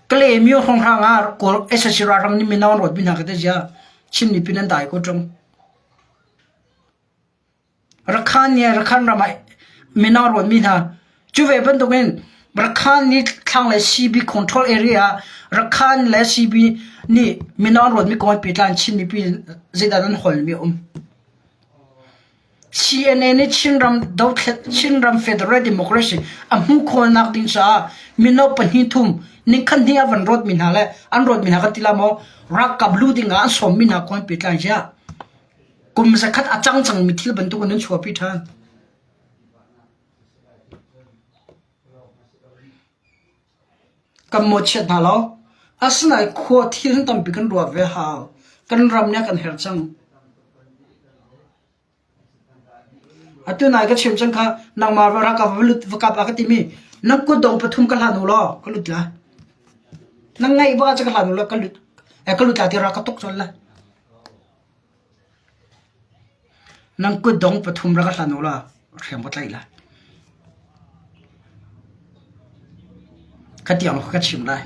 [SPEAKER 1] Kalaymyo hrawnghrang ah Kawl sac ralhrang nih mino an rawtmi hna kha teh ziah Chin mipi nan dai ko ṭung. Rakhan nih Rakhan ram ah mino an rawtmi hna cu ve bantukin Rakhan nih thlanglei CB control area ah Rakhan le CB nih mino an rawtmi kong he pehtlai in Chin mipi zeidah nan holmi a um. CNA nih Chinram Federal Democracy a hmuh khawhnak ding caah mino pahnih thum nikhat hnih a van rawtmi hna le an rawtmi hna kan ti la maw ralkap lu ding ah an sawmmi hna kong pehtlai ziah kum zakhat a cang cangmi thil bantuk in an chuahpi ṭhan. Kan mawhchiat hna lo. Asinain khua thil tampi kan ruah ve hau. Kan ram nih a kan herh cang. Atu nai ka chim cang kha nangmah ralkap va lut va kap a ka timi na kutdong pathum ka hlan u law ka lut lai. Na ngaih bak ahcun ka hlan u law ka lut eh, ka lut lai ti rak ka tuk colh lai. Nan kutdong pathum rak ka hlan u law hriam ka tlaih lai. Khatiang ka chim lai.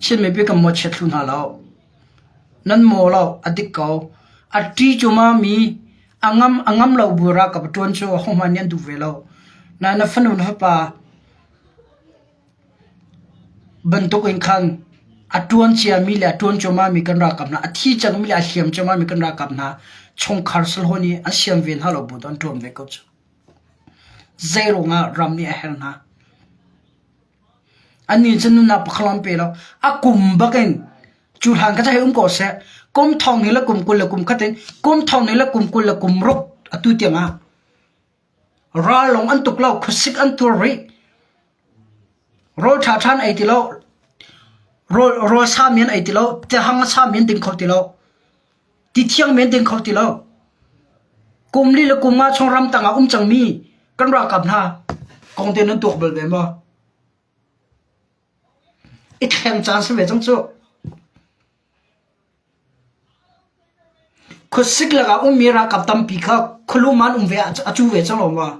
[SPEAKER 1] Chin mipi kan mawhchiat thlu hna lo. Nan maw lo, a dik ko. A ṭi cuma mi a ngam a ngam lo bu ralkap a ṭuan cu ahohmanh nih an duh ve lo. Nain na fanu na fapa bantuk in khan a ṭuan ciami le a ṭuan cuahmah mi kan ralkap hna, a thi cangmi le a hliam cuahmah mi kan ralkap hna chungkhar sahlawh nih an siam ve hna lo bu tu an ṭuan ve ko cu. Zeiruangah ram nih a herh hna? Annih cu nunnak pakhat lawng an pe lo. A kum bakin cu hlan kha cu hei um ko seh. Kum thong hnih le kum 20 le kum khat in kum thong hnih le kum 20 le kum ruk atu tiangah ral lawng an tuk lo, khuasik an tur rih. Rawl ṭhaṭha an ei ti lo. Rawl, rawl sami an ei ti lo. Tihang a sami an ding kho ti lo. Ti thiang men ding kho ti lo. Kum li le kum nga chung ramtang ah um cangmi kan ralkap hna kong te nan tuak bal ve maw? I thleng caan si ve cang cu. Khuasik lakah ummi ralkap tampi kha khualum an um ve a cu ve cang lo maw?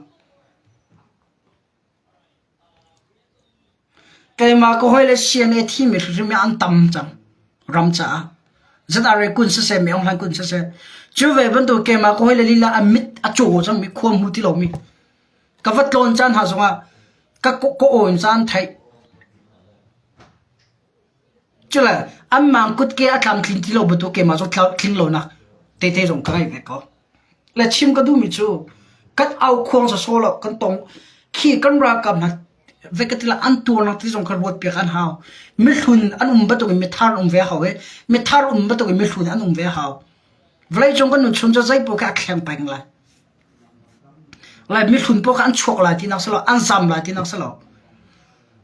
[SPEAKER 1] Keimah ka hawile CNA thimi hrimhrim hi an tam cang ram caah. ZRA kun siseh, Myo Hlan kun siseh. Cu ve bantuk keimah ka hawile lila an mit a caw cangmi, khua hmu ti lomi. Ka va tlawn caan hna zongah ka ka awn caan theih. Cule an mang kutke a tlamtlin ti lo bantuk keimah zong tling lonak tete zong ka ngei ve ko. Le chim ka duhmi cu kan aukhuang sawsawh lo kan tong khi kan ralkap hna ve ka ti la an tuarnak ti zong kha ruat piak an hau. Mihlun an um bantuk in mithar an um ve hau i mithar um bantuk in mihlun an um ve hau. Vawleicung kan nun chung cu zeipaoh khi a thleng peng lai. Lai mihlun paoh kha an chuak lai tinak si lo, an zam lai tinak si lo.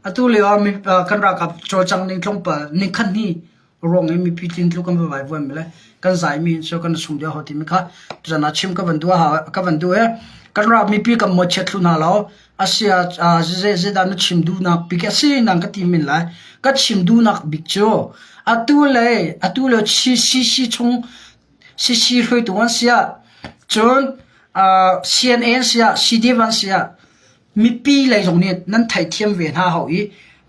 [SPEAKER 1] Atu lio ah kan ralkap cawlcangh ning tlawmpal nikhat hnih ruang in mipi tlingtlu kan va vaivuan mi le kan zai mi cu kan sung deuh hau timi kha tuzan ah chim ka van duh ka van duh i kan ral mipi kan mawchiat thlu hna lo asia zeidah na chim duhnak bik a si nang ka ti men lai ka chim duhnak bik cu atu le atu le CCC chung CC hruaitu an si ah cun CNA an si ah CDF an si ah mipi lei zong nih nan theihthiam ve hna hau i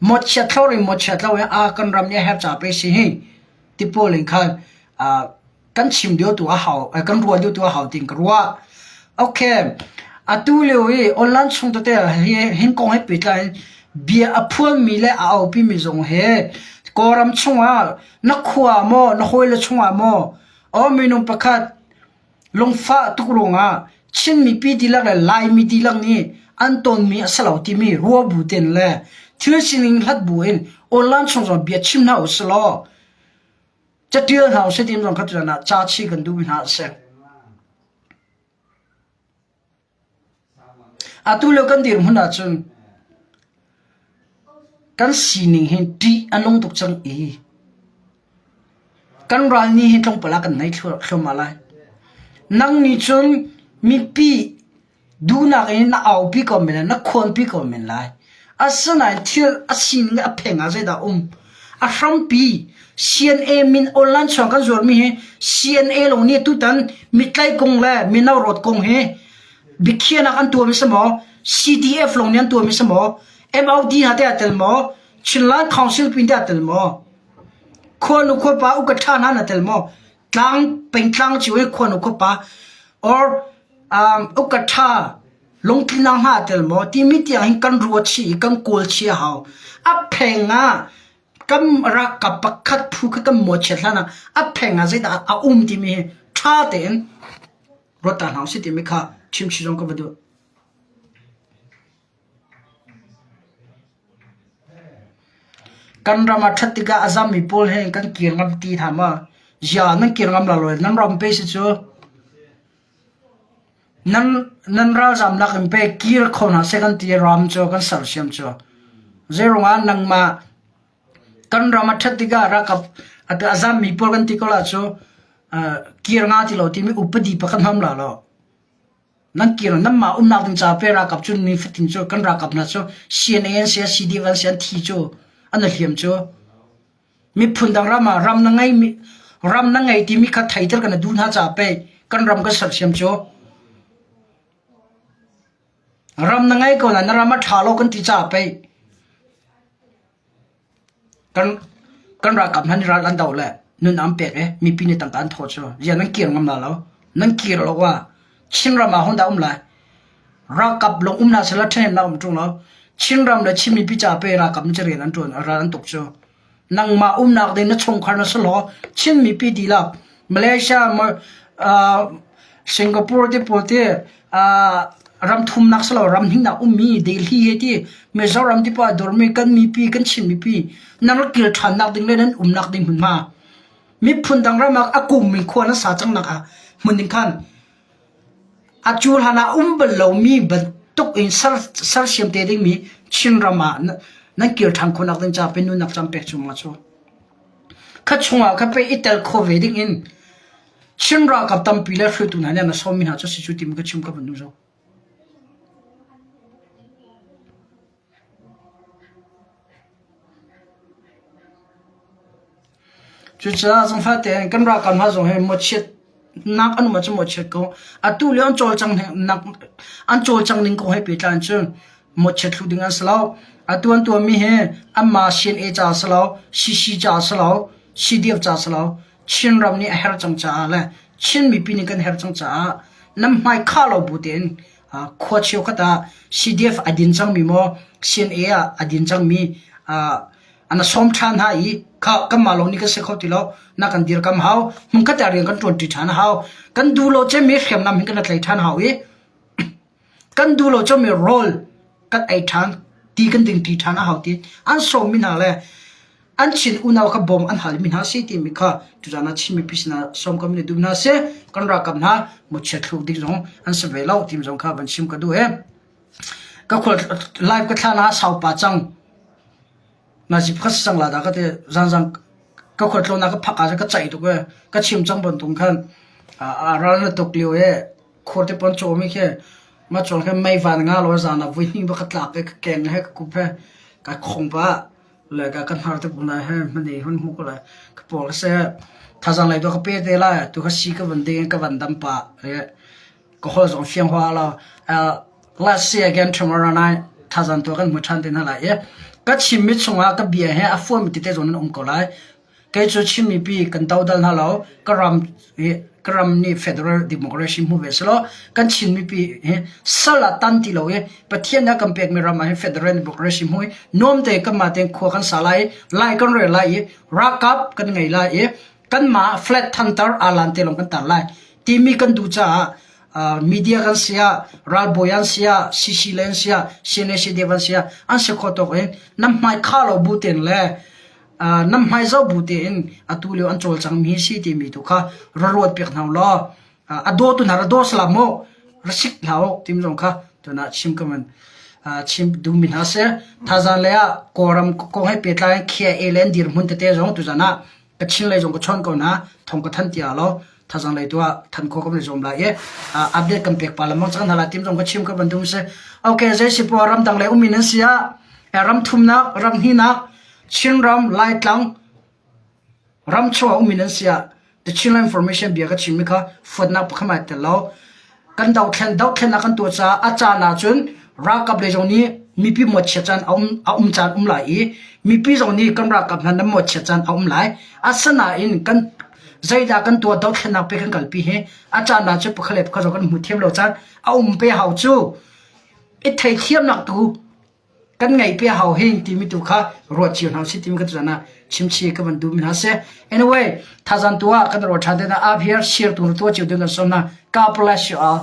[SPEAKER 1] mawchiat thlo in mawchiat lo in a kan ram nih a herh ca pe si hi ti pawl in khan kan chim deuh tu a hau kan ruah deuh tu a hau tin ka ruah okay atu lio i online chung tete hi hin kong he pehtlai in bia a phuanmi le a aupi mi zong he kawlram chungah na khua maw na hawile chungah maw o minung pakhat Lungfah tuk ruangah Chin mipi dihlak le Laimi dihlak nih an tonmi a si lo timi ruah bu tein le thil sining hlat bu in online chung zong bia chim hna usih law catial hna usih ti zong kha tutan ah ca chih kan duhmi hna a si. Atu lio kan dirhmun ahcun kan sining hi ṭih a nung tuk cang i kan ral nih hi tlawmpal ah kan nei thluahmah lai. Nang nih cun mipi duhnak in na aupi ko men lai, na khawnpi ko men lai. Asinain thil a sining a pheng ah zeidah a um? A hrampi CNA min online chuang kan zuarmi hi CNA lawng nih tutan mitlai kong le mino rawt kong hi biakhiahnak an tuahmi si maw? CDF lawng nih an tuahmi si maw? MOD hna teh aa tel maw? Chinland Council pin teh aa tel maw? Khuanu khuapa uka ṭha hna na tel maw? Tlang pengtlang cio i khuanu khuapa or um, uka ṭha lungtlinang hna aa tel maw? Timi tiang hin kan ruat chih i kan kawl chih a hau. A pheng ah kan ralkap pakhat phu kha kan mawchiat hlan ah a pheng ah zeidah a um timi hi ṭha tein ruat ta hna usih timi kha chimchih zong ka va duh. Kan ram a ṭhat tikah a zammi pawl he kan kir ngam ti hna ma? Zia nan kir ngam la lo nan ram pe si cu. Nan nan ralzam lak in pe kir kho hna seh kan ti ram cu kan sersiam cu. Zeiruangah nangmah kan ram a ṭhat tikah ralkap a zammi pawl kan ti ko la cu kir nga ti lo timi upadi pakhat hmam la lo. Nan kir nanmah umnak ding caah pe ralkap cu nifatin cu kan ralkap hna cu CNA an si CDF an si an thi cu an i hliam cu. Miphun dang ram ah ram na ngei ram na ngei timi kha theiter kan duh hna caah pei kan ram kan sersiam cu. Ram na ngei ko na na ram a ṭha lo kan ti caah pei kan kan ralkap hna nih ral an doh le nun an pek i mipi nih tangka an thawh cu ziah nan kir ngam la lo nan kir lo ah Chinram ah hon dah um lai ralkap lawng um hna sehla ṭhahnemnak um ṭung lo Chinram le Chin mipi caah pei ralkap nih rian an ṭuan ral an tuk cu nangmah umnak ding na chungkhar na si law Chin mipi dihlak Malaysia uh, Singapore te pawl te uh, ram thumnak si lo ram hnihnak ummi Delhi he ti Mizoram ti pa dormi kan mipi kan Chin mipi nan rak kil ṭhannak ding le nan umnak ding hmunhma miphun dang ram ah a kummi khua na sa cang nak ah hmun ding khan A cu hlan ah um bal lomi bantuk in sersiam te dingmi Chinram ah nan kir ṭhan khawhnak ding caah nunnak caan pek chung ah cu. Kha chungah kha pe i tel kho ve ding in Chin ralkap tampi le hruaitu hna nih an sawmmi hna cu si cu timi ka chim ka van duh zau. Cucaah zangfah tein kan ralkap hna zong hi mawchiatnak an um ahcun mawchiat ko. Atu lio an cawlcanghnak an cawlcangh ning kong he pehtlai in cun mawchiat thlu ding an si lo. Atu an tuahmi hi anmah CNA ca a si lo, CC ca a si lo, CDF ca a si lo. Chinram nih a herh cang caah le Chin mipi nih kan herh cang caah nan hmai khah lo bu tein khua cheukhat ah CDF a din cangmi maw CNA ah a din cangmi an sawm ṭhan hna i kha kanmah lawng nih kan si kho ti lo na kan dirkam hau hmunkhat ah rian kan ṭuanṭi ṭhan a hau kan duh lo cemmi hriamnam hin kan tlai ṭhan hau i kan duh lo cemmi rawl kan ei ṭhan ti kan dingṭi ṭhan a hau ti an sawmmi hna le an Chin unau kha bawm an halmi hna si timi kha tuzan ah Chin mipi sinah sawm kan duh hna si kan ralkap hna muchia thluk ding zong an si ve lo timi zong kha van chim ka duh he ka khual live ka thla na saupa cang na zip kha sang la da ka te zanzang ka khual tlo na ka phak ah ka chai tuk e ka chim cang bantung khan a ral na tuk lio e khur te pon chomi khe ma chol khe mei van nga lo zan a vui hning ba ka tlak e ka keng he ka kup he ka khong pa le ka kan har te bu lai he hmani hun hmu ko lai ka pawl se thazang lei do ka pe te lai tu ka si ka van ding ka van dam pa e ka hol zong fiang hua lo let's see again tomorrow night thazang tu kan hmu than te hna lai i ka chim mi chungah ka bia he a fuami tete zong nan um ko lai Kei cu Chin mipi kan dodal hna lo. Ka ram hi ka ram nih federal democracy hmu ve selaw kan Chin mipi hi sal ah tan ti lo i Pathian nih a kan pekmi ram ah hin federal democracy hmu i nuam te kanmah tein khua kan sa lai i lai kan rel lai i ralkap kan ngei lai i kanmah flat thantar alan te lawng kan tar lai timi kan duh caah media kan si ah ralbawi an si ah CC le an si ah CNA CDF an si ah an si kho tawk in nan hmai kha lo bu ten le nan hmai zoh bu tein atu lio an cawlcangmi hi si timi tu kha ra ruat piak hna law a dawtu hna ra daw salam mu ra sik hlah u timi zong kha tuna chim ka man chim duhmi hna si thazan le ah kawlram kong he pehtlai KIA le an dirhmun tete zong tuzan ah ka chin lei zong ka chawn ko hna thong ka than tia lo thazang lei tu ah than kho ka van zuam lai i update kan pek pa lamang cang hna lai tim zong ka chim ka van dum si okay zei si po ram dang le umin an si ah ram thumnak ram hninak Chinram Laitlang ramchung ah ummi nan si ah The Chinland Information bia ka chimmi kha fuatnak pakhat ai tel lo. Kan dothlen dothlennak kan tuah caah a caan ahcun ralkap lei zong nih mipi mawhchiat caan a um a um caan um lai i mipi zong nih kan ralkap hna nan mawhchiat caan a um lai. Asinain kan zeidah kan tuah dothlennak pe kan kalpi hi a caan ahcun pakhat le pakhat zong kan hmu thiam lo caan a um pe hau cu i theithiamnak tu kan ngaih pi hau hin timi tu kha ruat cio hna usih timi ka tuzan ah chimchi ka van duh mi hna si anyway thazan tu ah kan ruat than te na up here share tu tu cio ding kan som na God bless you all.